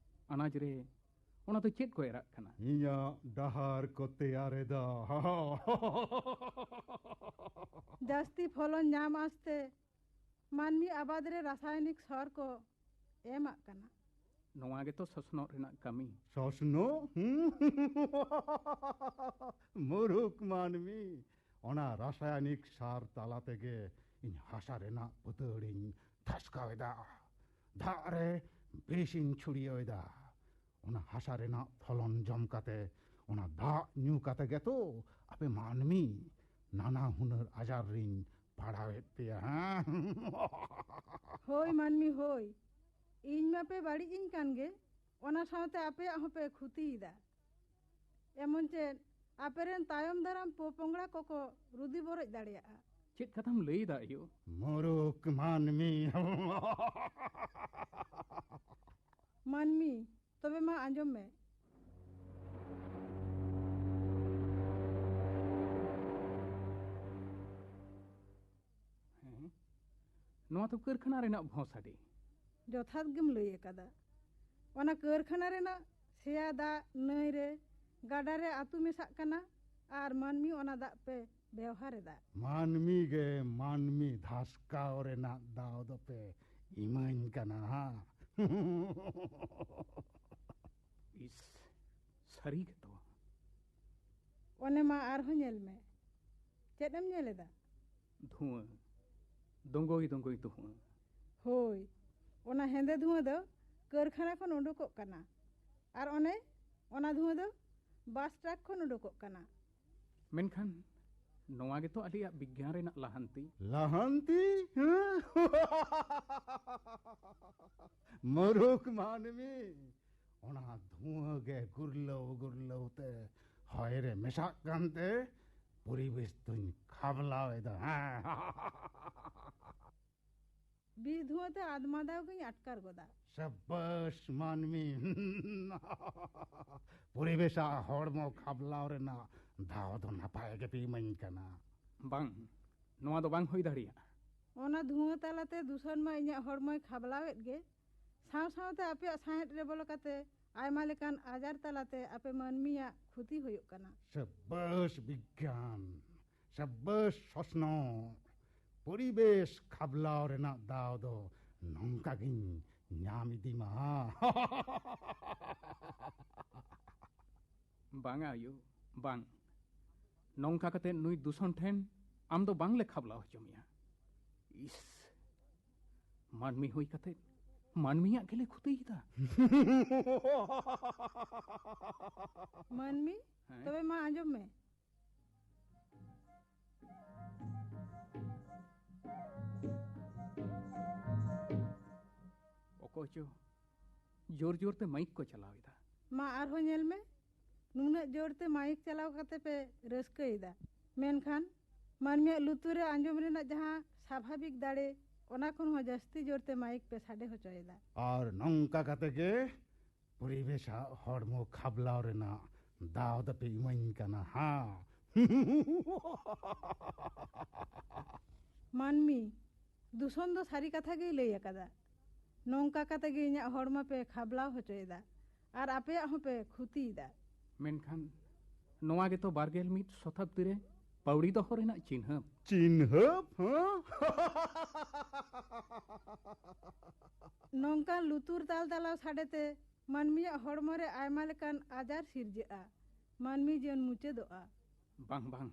ᱟᱱᱟᱡ ᱨᱮ, ᱚᱱᱟ ᱫᱚ ᱪᱮᱫ ᱠᱚ ᱮᱨᱟᱜ ᱠᱟᱱᱟ? ᱤᱧᱟᱹᱜ ᱰᱟᱦᱟᱨ ᱠᱚ ᱛᱮᱭᱟᱨ ᱮᱫᱟ᱾ ᱡᱟᱹᱥᱛᱤ ᱯᱷᱚᱞᱚᱱ ᱧᱟᱢ ᱟᱥᱛᱮ ᱢᱟᱹᱱᱢᱤ ᱟᱵᱟᱫ ᱨᱮ ᱨᱟᱥᱟᱭᱚᱱᱤᱠ ᱥᱟᱨ ᱠᱚ ᱮᱢᱟᱜ ᱠᱟᱱᱟ᱾ ᱱᱚᱣᱟ ᱜᱮᱛᱚ ᱥᱚᱥᱱᱚᱜ ᱨᱮᱱᱟᱜ ᱠᱟᱹᱢᱤ᱾ ᱥᱚᱥᱱᱚᱜ? ᱦᱩᱸ? ᱢᱩᱨᱩᱠ ᱢᱟᱹᱱᱢᱤ, ᱚᱱᱟ ᱨᱟᱥᱟᱭᱚᱱᱤᱠ ᱥᱟᱨ ᱛᱟᱞᱟ ᱛᱮᱜᱮ ᱤᱧ ᱦᱟᱥᱟ ᱨᱮᱱᱟᱜ ᱯᱩᱛᱟᱹᱲᱤᱧ ᱫᱷᱟᱥᱠᱟᱣ ᱮᱫᱟ, ᱫᱟᱜ ᱨᱮ ᱵᱤᱥᱤᱧ ᱪᱷᱩᱲᱭᱟᱹᱣ ᱮᱫᱟ᱾ ᱚᱱᱟ ᱦᱟᱥᱟ ᱨᱮᱱᱟᱜ ᱯᱷᱚᱞᱚᱱ ᱡᱚᱢ ᱠᱟᱛᱮ, ᱚᱱᱟ ᱫᱟᱜ ᱧᱩ ᱠᱟᱛᱮ ᱜᱮᱛᱚ ᱟᱯᱮ ᱢᱟᱹᱱᱢᱤ ᱱᱟᱱᱟ ᱦᱩᱱᱟᱹᱨ ᱟᱡᱟᱨ ᱨᱤᱧ ᱯᱟᱲᱟᱣᱮᱫ ᱯᱮᱭᱟ, ᱦᱮᱸ? ᱦᱳᱭ ᱢᱟᱹᱱᱢᱤ, ᱦᱳᱭ, ᱤᱧ ᱢᱟᱯᱮ ᱵᱟᱹᱲᱤᱡ ᱤᱧ ᱠᱟᱱ ᱜᱮ, ᱚᱱᱟ ᱥᱟᱶᱛᱮ ᱟᱯᱮᱭᱟᱜ ᱦᱚᱸᱯᱮ ᱠᱷᱩᱛᱤᱭᱮᱫᱟ᱾ ᱮᱢᱚᱱ ᱪᱮᱫ ᱟᱯᱮᱨᱮᱱ ᱛᱟᱭᱚᱢ ᱫᱟᱨᱟᱢ ᱯᱚᱯᱚᱝᱲᱟ ᱠᱚᱠᱚ ᱨᱩᱫᱤ ᱵᱚᱨᱚᱡ ᱫᱟᱲᱮᱭᱟᱜᱼᱟ᱾ ᱪᱮᱫ ᱠᱟᱛᱷᱟᱢ ᱞᱟᱹᱭ ᱮᱫᱟ ᱟᱭᱳ? ᱢᱩᱨᱩᱠ ᱢᱟᱹᱱᱢᱤ᱾ ᱢᱟᱹᱱᱢᱤ, ᱛᱚᱵᱮ ᱢᱟ ᱟᱸᱡᱚᱢ ᱢᱮ᱾ ᱦᱮᱸ? ᱱᱚᱣᱟ ᱫᱚ ᱠᱟᱹᱨᱠᱷᱟᱱᱟ ᱨᱮᱱᱟᱜ ᱵᱷᱚᱸ ᱥᱟᱰᱮ᱾ ᱡᱚᱛᱷᱟᱛ ᱜᱮᱢ ᱞᱟᱹᱭ ᱟᱠᱟᱫᱟ᱾ ᱚᱱᱟ ᱠᱟᱹᱨᱠᱷᱟᱱᱟ ᱨᱮᱱᱟᱜ ᱥᱮᱭᱟ ᱫᱟᱜ ᱱᱟᱹᱭ ᱨᱮ, ᱜᱟᱰᱟ ᱨᱮ ᱟᱹᱛᱩ ᱢᱮᱥᱟᱜ ᱠᱟᱱᱟ ᱟᱨ ᱢᱟᱹᱱᱢᱤ ᱚᱱᱟ ᱫᱟᱜ ᱯᱮ ᱵᱮᱣᱦᱟᱨ ᱮᱫᱟ᱾ ᱢᱟᱹᱱᱢᱤ ᱜᱮ ᱢᱟᱹᱱᱢᱤ ᱫᱷᱟᱥᱠᱟᱣ ᱨᱮᱱᱟᱜ ᱫᱟᱣ ᱫᱚᱯᱮ ᱤᱢᱟᱹᱧ ᱠᱟᱱᱟ, ᱦᱟ? ᱤᱥ, ᱥᱟᱹᱨᱤ ᱜᱮᱛᱚ᱾ ᱚᱱᱮ ᱢᱟ ᱟᱨᱦᱚᱸ ᱧᱮᱞ ᱢᱮ᱾ ᱪᱮᱫ ᱮᱢ ᱧᱮᱞ ᱮᱫᱟ? ᱫᱷᱩᱣᱟᱹ᱾ ᱫᱚᱸᱜᱚᱭ ᱫᱚᱸᱜᱚᱭ ᱫᱷᱩᱣᱟᱹ᱾ ᱦᱳᱭ, ᱚᱱᱟ ᱦᱮᱸᱫᱮ ᱫᱷᱩᱣᱟᱹ ᱫᱚ ᱠᱟᱹᱨᱠᱷᱟᱱᱟ ᱠᱷᱚᱱ ᱩᱰᱩᱠᱚᱜ ᱠᱟᱱᱟ᱾ ᱟᱨ ᱚᱱᱮ ᱚᱱᱟ ᱫᱷᱩᱣᱟᱹ ᱫᱚ ᱵᱟᱥ ᱴᱨᱟᱠ ᱠᱷᱚᱱ ᱩᱰᱩᱠᱚᱜ ᱠᱟᱱᱟ᱾ ᱢᱮᱱᱠᱷᱟᱱ ᱱᱚᱣᱟ ᱜᱮᱛᱚ ᱟᱞᱮᱭᱟᱜ ᱵᱤᱜᱽᱜᱟᱱ ᱨᱮᱱᱟᱜ ᱞᱟᱦᱟᱱᱛᱤ᱾ ᱞᱟᱦᱟᱱᱛᱤ? ᱦᱮᱸ? ᱢᱩᱨᱩᱠ ᱢᱟᱹᱱᱢᱤ, ᱚᱱᱟ ᱫᱷᱩᱣᱟᱹ ᱜᱮ ᱜᱩᱨᱞᱟᱹᱣ ᱜᱩᱨᱞᱟᱹᱣ ᱛᱮ ᱦᱚᱭ ᱨᱮ ᱢᱮᱥᱟᱜ ᱠᱟᱱᱛᱮ ᱯᱚᱨᱤᱵᱮᱥ ᱫᱚᱧ ᱠᱷᱟᱵᱽᱞᱟᱣ ᱮᱫᱟ᱾ ᱦᱮᱸ᱾ ᱵᱤᱥ ᱫᱷᱩᱣᱟᱹ ᱛᱮ ᱟᱫᱢᱟ ᱫᱟᱣ ᱜᱤᱧ ᱟᱴᱠᱟᱨ ᱜᱚᱫᱟ᱾ ᱥᱟᱵᱟᱥ ᱢᱟᱹᱱᱢᱤ᱾ ᱯᱚᱨᱤᱵᱮᱥ ᱟᱨ ᱦᱚᱲᱢᱚ ᱠᱷᱟᱵᱽᱞᱟᱣ ᱨᱮᱱᱟᱜ ᱫᱟᱣ ᱫᱚ ᱱᱟᱯᱟᱭ ᱜᱮᱯᱮ ᱤᱢᱟᱹᱧ ᱠᱟᱱᱟ᱾ ᱵᱟᱝ, ᱱᱚᱣᱟ ᱫᱚ ᱵᱟᱝ ᱦᱩᱭ ᱫᱟᱲᱮᱭᱟᱜᱼᱟ᱾ ᱚᱱᱟ ᱫᱷᱩᱣᱟᱹ ᱛᱟᱞᱟᱛᱮ ᱫᱩᱥᱚᱱ ᱢᱟ ᱤᱧᱟᱹᱜ ᱦᱚᱲᱢᱚᱭ ᱠᱷᱟᱵᱽᱞᱟᱣᱮᱫ ᱜᱮ, ᱥᱟᱶ ᱥᱟᱶᱛᱮ ᱟᱯᱮᱭᱟᱜ ᱥᱟᱸᱦᱮᱫ ᱨᱮ ᱵᱚᱞᱚ ᱠᱟᱛᱮ ᱟᱭᱢᱟ ᱞᱮᱠᱟᱱ ᱟᱡᱟᱨ ᱛᱟᱞᱟᱛᱮ ᱟᱯᱮ ᱢᱟᱹᱱᱢᱤᱭᱟᱜ ᱠᱷᱩᱛᱤ ᱦᱩᱭᱩᱜ ᱠᱟᱱᱟ᱾ ᱥᱟᱵᱟᱥ ᱵᱤᱜᱽᱜᱟᱱ, ᱥᱟᱵᱟᱥ ᱥᱚᱥᱱᱚᱜ᱾ ᱯᱚᱨᱤᱵᱮᱥ ᱠᱷᱟᱵᱽᱞᱟᱣ ᱨᱮᱱᱟᱜ ᱫᱟᱣ ᱫᱚ ᱱᱚᱝᱠᱟ ᱜᱤᱧ ᱧᱟᱢ ᱤᱫᱤ ᱢᱟ᱾ ᱵᱟᱝᱟ ᱟᱭᱳ, ᱵᱟᱝ᱾ ᱱᱚᱝᱠᱟ ᱠᱟᱛᱮ ᱱᱩᱭ ᱫᱩᱥᱚᱱ ᱴᱷᱮᱱ ᱟᱢ ᱫᱚ ᱵᱟᱝᱞᱮ ᱠᱷᱟᱵᱽᱞᱟᱣ ᱦᱚᱪᱚ ᱢᱮᱭᱟ᱾ ᱤᱥ, ᱢᱟᱹᱱᱢᱤ ᱦᱩᱭ ᱠᱟᱛᱮ ᱢᱟᱹᱱᱢᱤᱭᱟᱜ ᱜᱮᱞᱮ ᱠᱷᱚᱛᱤᱭᱮᱫᱟ᱾ ᱢᱟᱹᱱᱢᱤ, ᱦᱮᱸ? ᱛᱚᱵᱮ ᱢᱟ ᱟᱸᱡᱚᱢ ᱢᱮ᱾ ᱚᱠᱚᱭ ᱪᱚ ᱡᱳᱨ ᱡᱳᱨ ᱛᱮ ᱢᱟᱭᱤᱠ ᱠᱚ ᱪᱟᱞᱟᱣ ᱮᱫᱟ᱾ ᱢᱟ ᱟᱨᱦᱚᱸ ᱧᱮᱞ ᱢᱮ, ᱱᱩᱱᱟᱹᱜ ᱡᱳᱨ ᱛᱮ ᱢᱟᱭᱤᱠ ᱪᱟᱞᱟᱣ ᱠᱟᱛᱮ ᱯᱮ ᱨᱟᱹᱥᱠᱟᱹᱭᱮᱫᱟ, ᱢᱮᱱᱠᱷᱟᱱ ᱢᱟᱹᱱᱢᱤᱭᱟᱜ ᱞᱩᱛᱩᱨ ᱨᱮ ᱟᱸᱡᱚᱢ ᱨᱮᱱᱟᱜ ᱡᱟᱦᱟᱸ ᱥᱟᱵᱷᱟᱵᱤᱠ ᱫᱟᱲᱮ, ᱚᱱᱟ ᱠᱷᱚᱱ ᱦᱚᱸ ᱡᱟᱹᱥᱛᱤ ᱡᱳᱨ ᱛᱮ ᱢᱟᱭᱤᱠ ᱯᱮ ᱥᱟᱰᱮ ᱦᱚᱪᱚᱭᱮᱫᱟ᱾ ᱟᱨ ᱱᱚᱝᱠᱟ ᱠᱟᱛᱮ ᱜᱮ ᱯᱚᱨᱤᱵᱮᱥ ᱟᱜ ᱦᱚᱲᱢᱚ ᱠᱷᱟᱵᱽᱞᱟᱣ ᱨᱮᱱᱟᱜ ᱫᱟᱣ ᱫᱚᱯᱮ ᱤᱢᱟᱹᱧ ᱠᱟᱱᱟ, ᱦᱟᱸ? ᱢᱟᱹᱱᱢᱤ, ᱫᱩᱥᱚᱱ ᱫᱚ ᱥᱟᱹᱨᱤ ᱠᱟᱛᱷᱟ ᱜᱮᱭ ᱞᱟᱹᱭ ᱟᱠᱟᱫᱟ᱾ ᱱᱚᱝᱠᱟ ᱠᱟᱛᱮ ᱜᱮ ᱤᱧᱟᱹᱜ ᱦᱚᱲᱢᱚ ᱯᱮ ᱠᱷᱟᱵᱽᱞᱟᱣ ᱦᱚᱪᱚᱭᱮᱫᱟ ᱟᱨ ᱟᱯᱮᱭᱟᱜ ᱦᱚᱸᱯᱮ ᱠᱷᱩᱛᱤᱭᱮᱫᱟ᱾ ᱢᱮᱱᱠᱷᱟᱱ ᱱᱚᱣᱟ ᱜᱮᱛᱚ ᱵᱟᱨᱜᱮᱞ ᱢᱤᱫ ᱥᱚᱛᱟᱵᱫᱤ ᱨᱮ ᱯᱟᱹᱣᱲᱤ ᱫᱚᱦᱚ ᱨᱮᱱᱟᱜ ᱪᱤᱱᱦᱟᱹᱯ᱾ ᱪᱤᱱᱦᱟᱹᱯ, ᱦᱮᱸ? ᱱᱚᱝᱠᱟᱱ ᱞᱩᱛᱩᱨ ᱛᱟᱞ ᱛᱟᱞᱟᱣ ᱥᱟᱰᱮᱛᱮ ᱢᱟᱹᱱᱢᱤᱭᱟᱜ ᱦᱚᱲᱢᱚ ᱨᱮ ᱟᱭᱢᱟ ᱞᱮᱠᱟᱱ ᱟᱡᱟᱨ ᱥᱤᱨᱡᱟᱹᱜᱼᱟ᱾ ᱢᱟᱹᱱᱢᱤ ᱡᱤᱭᱚᱱ ᱢᱩᱪᱟᱹᱫᱚᱜᱼᱟ᱾ ᱵᱟᱝ, ᱵᱟᱝ,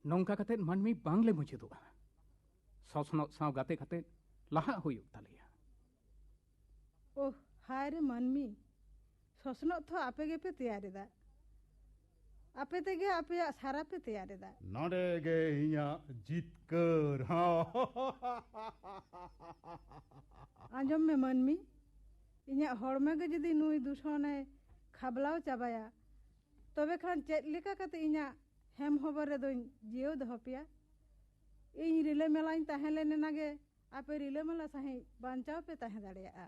ᱱᱚᱝᱠᱟ ᱠᱟᱛᱮ ᱢᱟᱹᱱᱢᱤ ᱵᱟᱝᱞᱮ ᱢᱩᱪᱟᱹᱫᱚᱜᱼᱟ᱾ ᱥᱚᱥᱱᱚᱜ ᱥᱟᱶ ᱜᱟᱛᱮ ᱠᱟᱛᱮ ᱞᱟᱦᱟᱜ ᱦᱩᱭᱩᱜ ᱛᱟᱞᱮᱭᱟ᱾ ᱳᱦ, ᱦᱟᱭ ᱨᱮ ᱢᱟᱹᱱᱢᱤ, ᱥᱚᱥᱱᱚᱜ ᱛᱷᱚ ᱟᱯᱮ ᱜᱮᱯᱮ ᱛᱮᱭᱟᱨ ᱮᱫᱟ᱾ ᱟᱯᱮ ᱛᱮᱜᱮ ᱟᱯᱮᱭᱟᱜ ᱥᱟᱨᱟ ᱯᱮ ᱛᱮᱭᱟᱨ ᱮᱫᱟ᱾ ᱱᱚᱰᱮ ᱜᱮ ᱤᱧᱟᱹᱜ ᱡᱤᱛᱠᱟᱹᱨ᱾ ᱟᱸᱡᱚᱢ ᱢᱮ ᱢᱟᱹᱱᱢᱤ, ᱤᱧᱟᱹᱜ ᱦᱚᱲᱢᱚ ᱜᱮ ᱡᱩᱫᱤ ᱱᱩᱭ ᱫᱩᱥᱚᱱᱮ ᱠᱷᱟᱵᱽᱞᱟᱣ ᱪᱟᱵᱟᱭᱟ, ᱛᱚᱵᱮ ᱠᱷᱟᱱ ᱪᱮᱫ ᱞᱮᱠᱟ ᱠᱟᱛᱮ ᱤᱧᱟᱹᱜ ᱦᱮᱢ ᱦᱚᱵᱚᱨ ᱨᱮᱫᱚᱧ ᱡᱤᱭᱟᱹᱣ ᱫᱚᱦᱚ ᱯᱮᱭᱟ? ᱤᱧ ᱨᱤᱞᱟᱹᱢᱟᱞᱟᱧ ᱛᱟᱦᱮᱸ ᱞᱮᱱ ᱮᱱᱟ ᱜᱮ ᱟᱯᱮ ᱨᱤᱞᱟᱹᱢᱟᱞᱟ ᱥᱟᱺᱦᱤᱡ ᱵᱟᱧᱪᱟᱣ ᱯᱮ ᱛᱟᱦᱮᱸ ᱫᱟᱲᱮᱭᱟᱜᱼᱟ᱾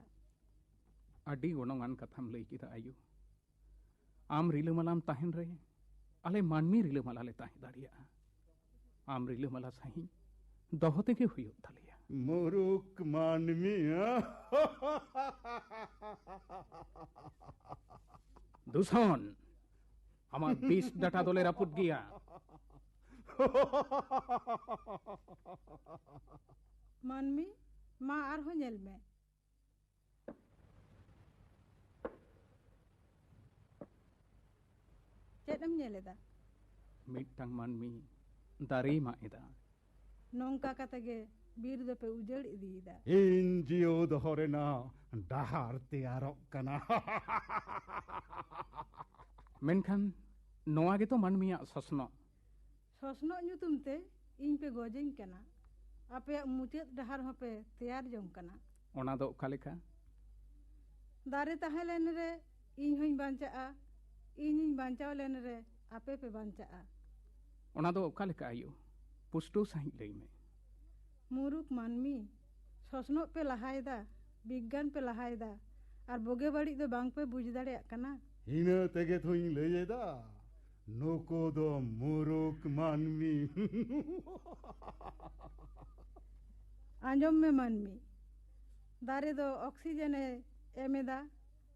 ᱟᱹᱰᱤ ᱜᱚᱱᱚᱝᱟᱱ ᱠᱟᱛᱷᱟᱢ ᱞᱟᱹᱭ ᱠᱮᱫᱟ ᱟᱭᱳ᱾ ᱟᱢ ᱨᱤᱞᱟᱹᱢᱟᱞᱟᱢ ᱛᱟᱦᱮᱱ ᱨᱮ ᱟᱞᱮ ᱢᱟᱹᱱᱢᱤ ᱨᱤᱞᱟᱹᱢᱟᱞᱟ ᱞᱮ ᱛᱟᱦᱮᱸ ᱫᱟᱲᱮᱭᱟᱜᱼᱟ᱾ ᱟᱢ ᱨᱤᱞᱟᱹᱢᱟᱞᱟ ᱥᱟᱺᱦᱤᱡ ᱫᱚᱦᱚ ᱛᱮᱜᱮ ᱦᱩᱭᱩᱜ ᱛᱟᱞᱮᱭᱟ᱾ ᱢᱩᱨᱩᱠ ᱢᱟᱹᱱᱢᱤ, ᱦᱮᱸ? ᱫᱩᱥᱚᱱ, ᱟᱢᱟᱜ ᱵᱤᱥ ᱰᱟᱴᱟ ᱫᱚᱞᱮ ᱨᱟᱹᱯᱩᱫ ᱜᱮᱭᱟ᱾ ᱢᱟᱹᱱᱢᱤ, ᱢᱟ ᱟᱨᱦᱚᱸ ᱧᱮᱞ ᱢᱮ᱾ ᱪᱮᱫ ᱮᱢ ᱧᱮᱞ ᱮᱫᱟ? ᱢᱤᱫᱴᱟᱝ ᱢᱟᱹᱱᱢᱤ ᱫᱟᱨᱮᱭ ᱢᱟᱜ ᱮᱫᱟ᱾ ᱱᱚᱝᱠᱟ ᱠᱟᱛᱮ ᱜᱮ ᱵᱤᱨ ᱫᱚᱯᱮ ᱩᱡᱟᱹᱲ ᱤᱫᱤᱭᱮᱫᱟ᱾ ᱤᱧ ᱡᱤᱭᱟᱹᱣ ᱫᱚᱦᱚ ᱨᱮᱱᱟᱜ ᱰᱟᱦᱟᱨ ᱛᱮᱭᱟᱨᱚᱜ ᱠᱟᱱᱟ᱾ ᱢᱮᱱᱠᱷᱟᱱ ᱱᱚᱣᱟ ᱜᱮᱛᱚ ᱢᱟᱹᱱᱢᱤᱭᱟᱜ ᱥᱚᱥᱱᱚᱜ᱾ ᱥᱚᱥᱱᱚᱜ ᱧᱩᱛᱩᱢ ᱛᱮ ᱤᱧ ᱯᱮ ᱜᱚᱡᱮᱧ ᱠᱟᱱᱟ᱾ ᱟᱯᱮᱭᱟᱜ ᱢᱩᱪᱟᱹᱫ ᱰᱟᱦᱟᱨ ᱦᱚᱸᱯᱮ ᱛᱮᱭᱟᱨ ᱡᱚᱝ ᱠᱟᱱᱟ᱾ ᱚᱱᱟ ᱫᱚ ᱚᱠᱟ ᱞᱮᱠᱟ? ᱫᱟᱨᱮ ᱛᱟᱦᱮᱸ ᱞᱮᱱ ᱨᱮ ᱤᱧ ᱦᱚᱸᱧ ᱵᱟᱧᱪᱟᱜᱼᱟ᱾ ᱤᱧᱤᱧ ᱵᱟᱧᱪᱟᱣ ᱞᱮᱱ ᱨᱮ ᱟᱯᱮ ᱯᱮ ᱵᱟᱧᱪᱟᱜᱼᱟ᱾ ᱚᱱᱟ ᱫᱚ ᱚᱠᱟ ᱞᱮᱠᱟ ᱟᱭᱳ? ᱯᱩᱥᱴᱟᱹᱣ ᱥᱟᱺᱦᱤᱡ ᱞᱟᱹᱭ ᱢᱮ᱾ ᱢᱩᱨᱩᱠ ᱢᱟᱹᱱᱢᱤ, ᱥᱚᱥᱱᱚᱜ ᱯᱮ ᱞᱟᱦᱟᱭᱮᱫᱟ, ᱵᱤᱜᱽᱜᱟᱱ ᱯᱮ ᱞᱟᱦᱟᱭᱮᱫᱟ, ᱟᱨ ᱵᱩᱜᱤ ᱵᱟᱹᱲᱤᱡ ᱫᱚ ᱵᱟᱝ ᱯᱮ ᱵᱩᱡᱽ ᱫᱟᱲᱮᱭᱟᱜ ᱠᱟᱱᱟ᱾ ᱤᱱᱟᱹ ᱛᱮᱜᱮ ᱛᱚᱧ ᱞᱟᱹᱭ ᱮᱫᱟ, ᱱᱩᱠᱩ ᱫᱚ ᱢᱩᱨᱩᱠ ᱢᱟᱹᱱᱢᱤ᱾ ᱟᱸᱡᱚᱢ ᱢᱮ ᱢᱟᱹᱱᱢᱤ, ᱫᱟᱨᱮ ᱫᱚ ᱚᱠᱥᱤᱡᱮᱱ ᱮ ᱮᱢ ᱮᱫᱟ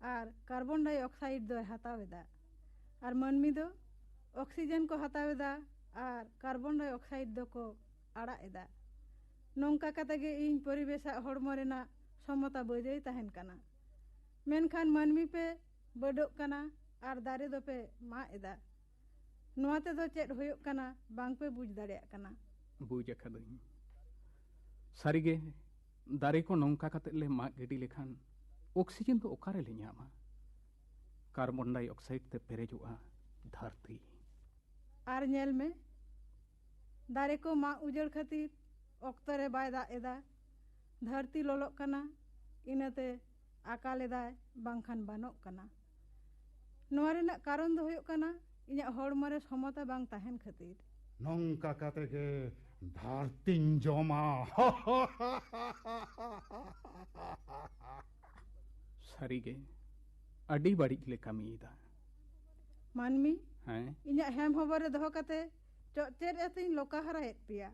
ᱟᱨ ᱠᱟᱨᱵᱚᱱ ᱰᱟᱭ ᱚᱠᱥᱟᱭᱤᱰ ᱫᱚᱭ ᱦᱟᱛᱟᱣ ᱮᱫᱟ, ᱟᱨ ᱢᱟᱹᱱᱢᱤ ᱫᱚ ᱚᱠᱥᱤᱡᱮᱱ ᱠᱚ ᱦᱟᱛᱟᱣ ᱮᱫᱟ ᱟᱨ ᱠᱟᱨᱵᱚᱱ ᱰᱟᱭ ᱚᱠᱥᱟᱭᱤᱰ ᱫᱚᱠᱚ ᱟᱲᱟᱜ ᱮᱫᱟ᱾ ᱱᱚᱝᱠᱟ ᱠᱟᱛᱮ ᱜᱮ ᱤᱧ ᱯᱚᱨᱤᱵᱮᱥᱟᱜ ᱦᱚᱲᱢᱚ ᱨᱮᱱᱟᱜ ᱥᱚᱢᱚᱛᱟ ᱵᱟᱹᱡᱟᱹᱭ ᱛᱟᱦᱮᱱ ᱠᱟᱱᱟ᱾ ᱢᱮᱱᱠᱷᱟᱱ ᱢᱟᱹᱱᱢᱤ ᱯᱮ ᱵᱟᱹᱰᱚᱜ ᱠᱟᱱᱟ ᱟᱨ ᱫᱟᱨᱮ ᱫᱚᱯᱮ ᱢᱟᱜ ᱮᱫᱟ᱾ ᱱᱚᱣᱟ ᱛᱮᱫᱚ ᱪᱮᱫ ᱦᱩᱭᱩᱜ ᱠᱟᱱᱟ, ᱵᱟᱝ ᱯᱮ ᱵᱩᱡᱽ ᱫᱟᱲᱮᱭᱟᱜ ᱠᱟᱱᱟ᱾ ᱵᱩᱡᱽ ᱟᱠᱟᱫᱟᱹᱧ᱾ ᱥᱟᱹᱨᱤᱜᱮ, ᱫᱟᱨᱮ ᱠᱚ ᱱᱚᱝᱠᱟ ᱠᱟᱛᱮ ᱞᱮ ᱢᱟᱜ ᱜᱤᱰᱤ ᱞᱮᱠᱷᱟᱱ ᱚᱠᱥᱤᱡᱮᱱ ᱫᱚ ᱚᱠᱟ ᱨᱮᱞᱮ ᱧᱟᱢᱟ? ᱠᱟᱨᱵᱚᱱ ᱰᱟᱭ ᱚᱠᱥᱟᱭᱤᱰ ᱛᱮ ᱯᱮᱨᱮᱡᱚᱜᱼᱟ ᱫᱷᱟᱹᱨᱛᱤ᱾ ᱟᱨ ᱧᱮᱞ ᱢᱮ, ᱫᱟᱨᱮ ᱠᱚ ᱢᱟᱜ ᱩᱡᱟᱹᱲ ᱠᱷᱟᱹᱛᱤᱨ ᱚᱠᱛᱚ ᱨᱮ ᱵᱟᱭ ᱫᱟᱜ ᱮᱫᱟ, ᱫᱷᱟᱹᱨᱛᱤ ᱞᱚᱞᱚᱜ ᱠᱟᱱᱟ, ᱤᱱᱟᱹᱛᱮ ᱟᱠᱟᱞ ᱮᱫᱟᱭ, ᱵᱟᱝᱠᱷᱟᱱ ᱵᱟᱱᱚᱜ ᱠᱟᱱᱟ᱾ ᱱᱚᱣᱟ ᱨᱮᱱᱟᱜ ᱠᱟᱨᱚᱱ ᱫᱚ ᱦᱩᱭᱩᱜ ᱠᱟᱱᱟ ᱤᱧᱟᱹᱜ ᱦᱚᱲᱢᱚ ᱨᱮ ᱥᱚᱢᱚᱛᱟ ᱵᱟᱝ ᱛᱟᱦᱮᱱ ᱠᱷᱟᱹᱛᱤᱨ᱾ ᱱᱚᱝᱠᱟ ᱠᱟᱛᱮ ᱜᱮ ᱫᱷᱟᱹᱨᱛᱤᱧ ᱡᱚᱢᱟ᱾ ᱥᱟᱹᱨᱤᱜᱮ, ᱟᱹᱰᱤ ᱵᱟᱹᱲᱤᱡ ᱞᱮ ᱠᱟᱹᱢᱤᱭᱮᱫᱟ᱾ ᱢᱟᱹᱱᱢᱤ, ᱦᱮᱸ? ᱤᱧᱟᱹᱜ ᱦᱮᱢ ᱦᱚᱵᱚᱨ ᱨᱮ ᱫᱚᱦᱚ ᱠᱟᱛᱮ ᱪᱚᱜ ᱪᱮᱫ ᱟᱹᱛᱤᱧ ᱞᱚᱠᱟ ᱦᱟᱨᱟᱭᱮᱫ ᱯᱮᱭᱟ?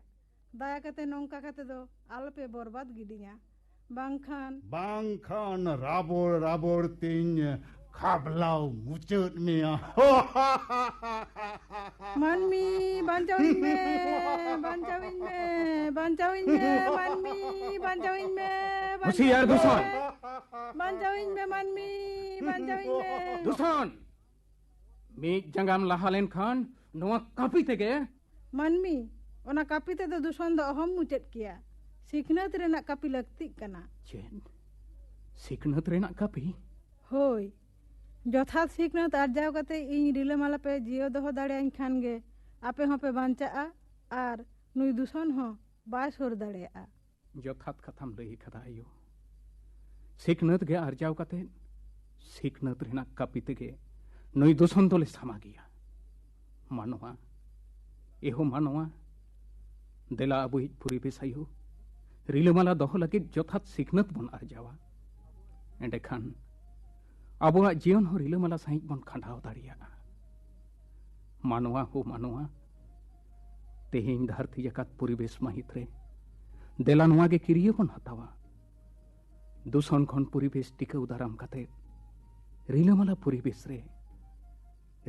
ᱫᱟᱭᱟ ᱠᱟᱛᱮ ᱱᱚᱝᱠᱟ ᱠᱟᱛᱮ ᱫᱚ ᱟᱞᱚᱯᱮ ᱵᱚᱨᱵᱟᱫ ᱜᱤᱰᱤᱧᱟ, ᱵᱟᱝᱠᱷᱟᱱ ᱵᱟᱝᱠᱷᱟᱱ ᱨᱟᱵᱚᱲ ᱨᱟᱵᱚᱲ ᱛᱤᱧ ᱠᱷᱟᱵᱞᱟᱣ ᱢᱩᱪᱟᱹᱫ ᱢᱮᱭᱟ᱾ ᱢᱟᱹᱱᱢᱤ, ᱵᱟᱧᱪᱟᱣᱤᱧ ᱢᱮ, ᱵᱟᱧᱪᱟᱣᱤᱧ ᱢᱮ, ᱵᱟᱧᱪᱟᱣᱤᱧ ᱢᱮ, ᱢᱟᱹᱱᱢᱤ, ᱵᱟᱧᱪᱟᱣᱤᱧ ᱢᱮ, ᱦᱩᱥᱤᱭᱟᱨ ᱵᱟᱧᱪᱟᱣᱤᱧ ᱫᱩᱥᱚᱱ᱾ ᱢᱮ, ᱵᱟᱧᱪᱟᱣᱤᱧ ᱢᱮ, ᱢᱟᱹᱱᱢᱤ, ᱵᱟᱧᱪᱟᱣᱤᱧ ᱢᱮ᱾ ᱫᱩᱥᱚᱱ, ᱢᱤᱫ ᱡᱟᱸᱜᱟᱢ ᱞᱟᱦᱟ ᱞᱮᱱᱠᱷᱟᱱ ᱱᱚᱣᱟ ᱠᱟᱹᱯᱤ ᱛᱮᱜᱮ᱾ ᱢᱟᱹᱱᱢᱤ, ᱚᱱᱟ ᱠᱟᱹᱯᱤ ᱛᱮᱫᱚ ᱫᱩᱥᱚᱱ ᱫᱚ ᱚᱦᱚᱢ ᱢᱩᱪᱟᱹᱫ ᱠᱮᱭᱟ᱾ ᱥᱤᱠᱷᱱᱟᱹᱛ ᱨᱮᱱᱟᱜ ᱠᱟᱹᱯᱤ ᱞᱟᱹᱠᱛᱤᱜ ᱠᱟᱱᱟ᱾ ᱪᱮᱫ? ᱥᱤᱠᱷᱱᱟᱹᱛ ᱨᱮᱱᱟᱜ ᱠᱟᱹᱯᱤ? ᱦᱳᱭ, ᱡᱚᱛᱷᱟᱛ ᱥᱤᱠᱷᱱᱟᱹᱛ ᱟᱨᱡᱟᱣ ᱠᱟᱛᱮ ᱤᱧ ᱨᱤᱞᱟᱹᱢᱟᱞᱟ ᱯᱮ ᱡᱤᱭᱟᱹᱣ ᱫᱚᱦᱚ ᱫᱟᱲᱮᱭᱟᱹᱧ ᱠᱷᱟᱱ ᱜᱮ ᱟᱯᱮ ᱦᱚᱸᱯᱮ ᱵᱟᱧᱪᱟᱜᱼᱟ ᱟᱨ ᱱᱩᱭ ᱫᱩᱥᱚᱱ ᱦᱚᱸ ᱵᱟᱭ ᱥᱩᱨ ᱫᱟᱲᱮᱭᱟᱜᱼᱟ᱾ ᱡᱚᱛᱷᱟᱛ ᱠᱟᱛᱷᱟᱢ ᱞᱟᱹᱭ ᱠᱟᱫᱟ ᱟᱭᱳ᱾ ᱥᱤᱠᱷᱱᱟᱹᱛ ᱜᱮ ᱟᱨᱡᱟᱣ ᱠᱟᱛᱮ, ᱥᱤᱠᱷᱱᱟᱹᱛ ᱨᱮᱱᱟᱜ ᱠᱟᱹᱯᱤ ᱛᱮᱜᱮ ᱱᱩᱭ ᱫᱩᱥᱚᱱ ᱫᱚᱞᱮ ᱥᱟᱢᱟ ᱜᱮᱭᱟ᱾ ᱢᱟᱱᱣᱟ, ᱮᱦᱳ ᱢᱟᱱᱣᱟ, ᱫᱮᱞᱟ ᱟᱵᱚᱭᱤᱡ ᱯᱚᱨᱤᱵᱮᱥ ᱟᱭᱳ ᱨᱤᱞᱟᱹᱢᱟᱞᱟ ᱫᱚᱦᱚ ᱞᱟᱹᱜᱤᱫ ᱡᱚᱛᱷᱟᱛ ᱥᱤᱠᱷᱱᱟᱹᱛ ᱵᱚᱱ ᱟᱨᱡᱟᱣᱟ᱾ ᱮᱸᱰᱮᱠᱷᱟᱱ ᱟᱵᱚᱣᱟᱜ ᱡᱤᱭᱚᱱ ᱦᱚᱸ ᱨᱤᱞᱟᱹᱢᱟᱞᱟ ᱥᱟᱺᱦᱤᱡ ᱵᱚᱱ ᱠᱷᱟᱸᱰᱟᱣ ᱫᱟᱲᱮᱭᱟᱜᱼᱟ᱾ ᱢᱟᱱᱣᱟ ᱦᱳ ᱢᱟᱱᱣᱟ, ᱛᱮᱦᱮᱧ ᱫᱷᱟᱹᱨᱛᱤ ᱡᱟᱠᱟᱛ ᱯᱚᱨᱤᱵᱮᱥ ᱢᱟᱹᱦᱤᱛ ᱨᱮ ᱫᱮᱞᱟ ᱱᱚᱣᱟ ᱜᱮ ᱠᱤᱨᱤᱭᱟᱹ ᱵᱚᱱ ᱦᱟᱛᱟᱣᱟ᱾ ᱫᱩᱥᱚᱱ ᱠᱷᱚᱱ ᱯᱚᱨᱤᱵᱮᱥ ᱴᱤᱠᱟᱹᱣ ᱫᱟᱨᱟᱢ ᱠᱟᱛᱮ ᱨᱤᱞᱟᱹᱢᱟᱞᱟ ᱯᱚᱨᱤᱵᱮᱥ ᱨᱮ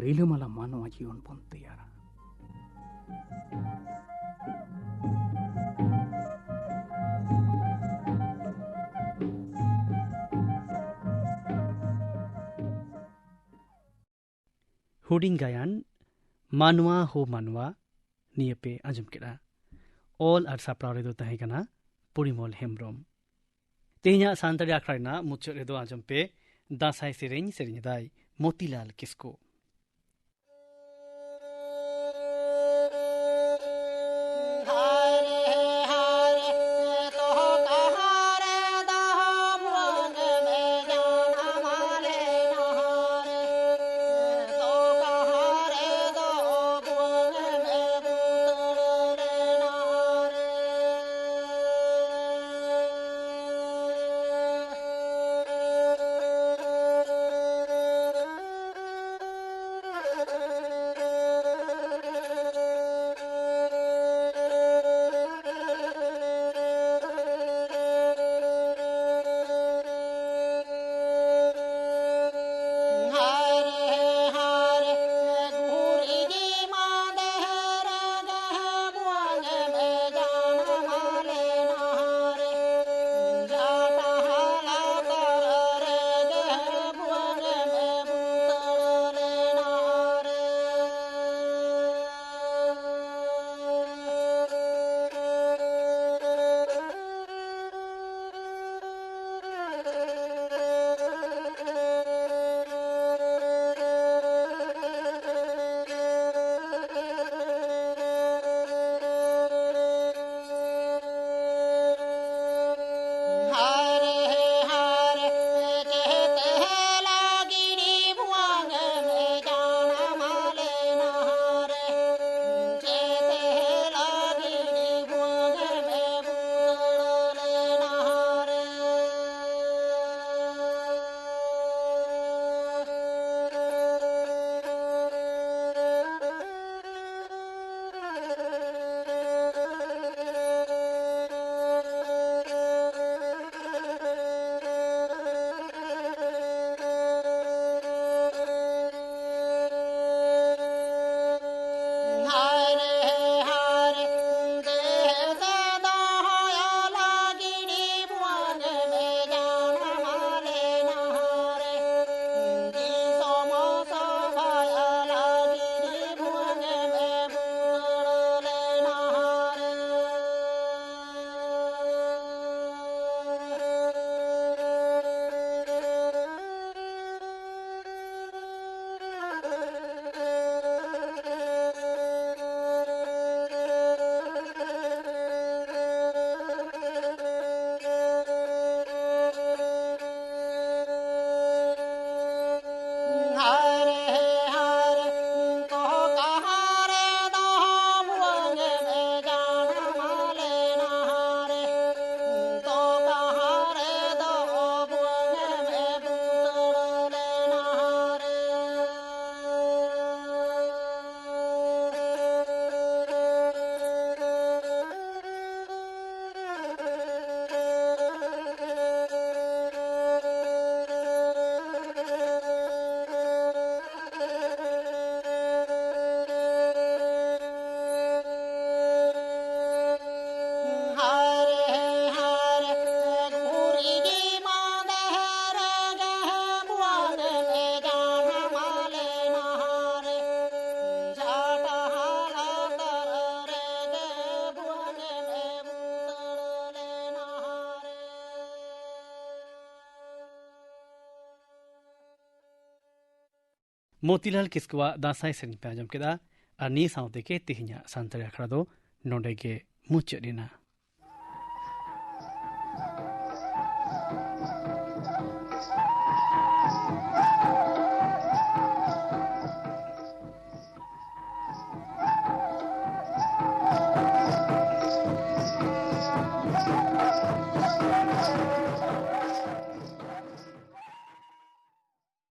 ᱨᱤᱞᱟᱹᱢᱟᱞᱟ ᱢᱟᱱᱣᱟ ᱡᱤᱭᱚᱱ ᱵᱚᱱ ᱛᱮᱭᱟᱨᱟ᱾ ᱦᱩᱰᱤᱧ ᱜᱟᱭᱟᱱ ᱢᱟᱱᱣᱟ ᱦᱳ ᱢᱟᱱᱣᱟ ᱱᱤᱭᱟᱹ ᱯᱮ ᱟᱸᱡᱚᱢ ᱠᱮᱫᱟ᱾ ᱚᱞ ᱟᱨ ᱥᱟᱯᱲᱟᱣ ᱨᱮᱫᱚ ᱛᱟᱦᱮᱸ ᱠᱟᱱᱟ ᱯᱚᱨᱤᱢᱚᱞ ᱦᱮᱢᱵᱨᱚᱢ᱾ ᱛᱮᱦᱮᱧᱟᱜ ᱥᱟᱱᱛᱟᱲᱤ ᱟᱠᱷᱲᱟ ᱨᱮᱱᱟᱜ ᱢᱩᱪᱟᱹᱫ ᱨᱮᱫᱚ ᱟᱸᱡᱚᱢ ᱯᱮ ᱫᱟᱸᱥᱟᱭ ᱥᱮᱨᱮᱧ, ᱥᱮᱨᱮᱧ ᱮᱫᱟᱭ ᱢᱚᱛᱤᱞᱟᱞ ᱠᱤᱥᱠᱩ᱾ ᱢᱚᱛᱤᱞᱟᱞ ᱠᱤᱥᱠᱩᱣᱟᱜ ᱫᱟᱸᱥᱟᱭ ᱥᱮᱨᱮᱧ ᱯᱮ ᱟᱸᱡᱚᱢ ᱠᱮᱫᱟ᱾ ᱟᱨ ᱱᱤᱭᱟᱹ ᱥᱟᱶ ᱛᱮᱜᱮ ᱛᱮᱦᱮᱧᱟᱜ ᱥᱟᱱᱛᱟᱲᱤ ᱟᱠᱷᱲᱟ ᱫᱚ ᱱᱚᱰᱮ ᱜᱮ ᱢᱩᱪᱟᱹᱫ ᱮᱱᱟ᱾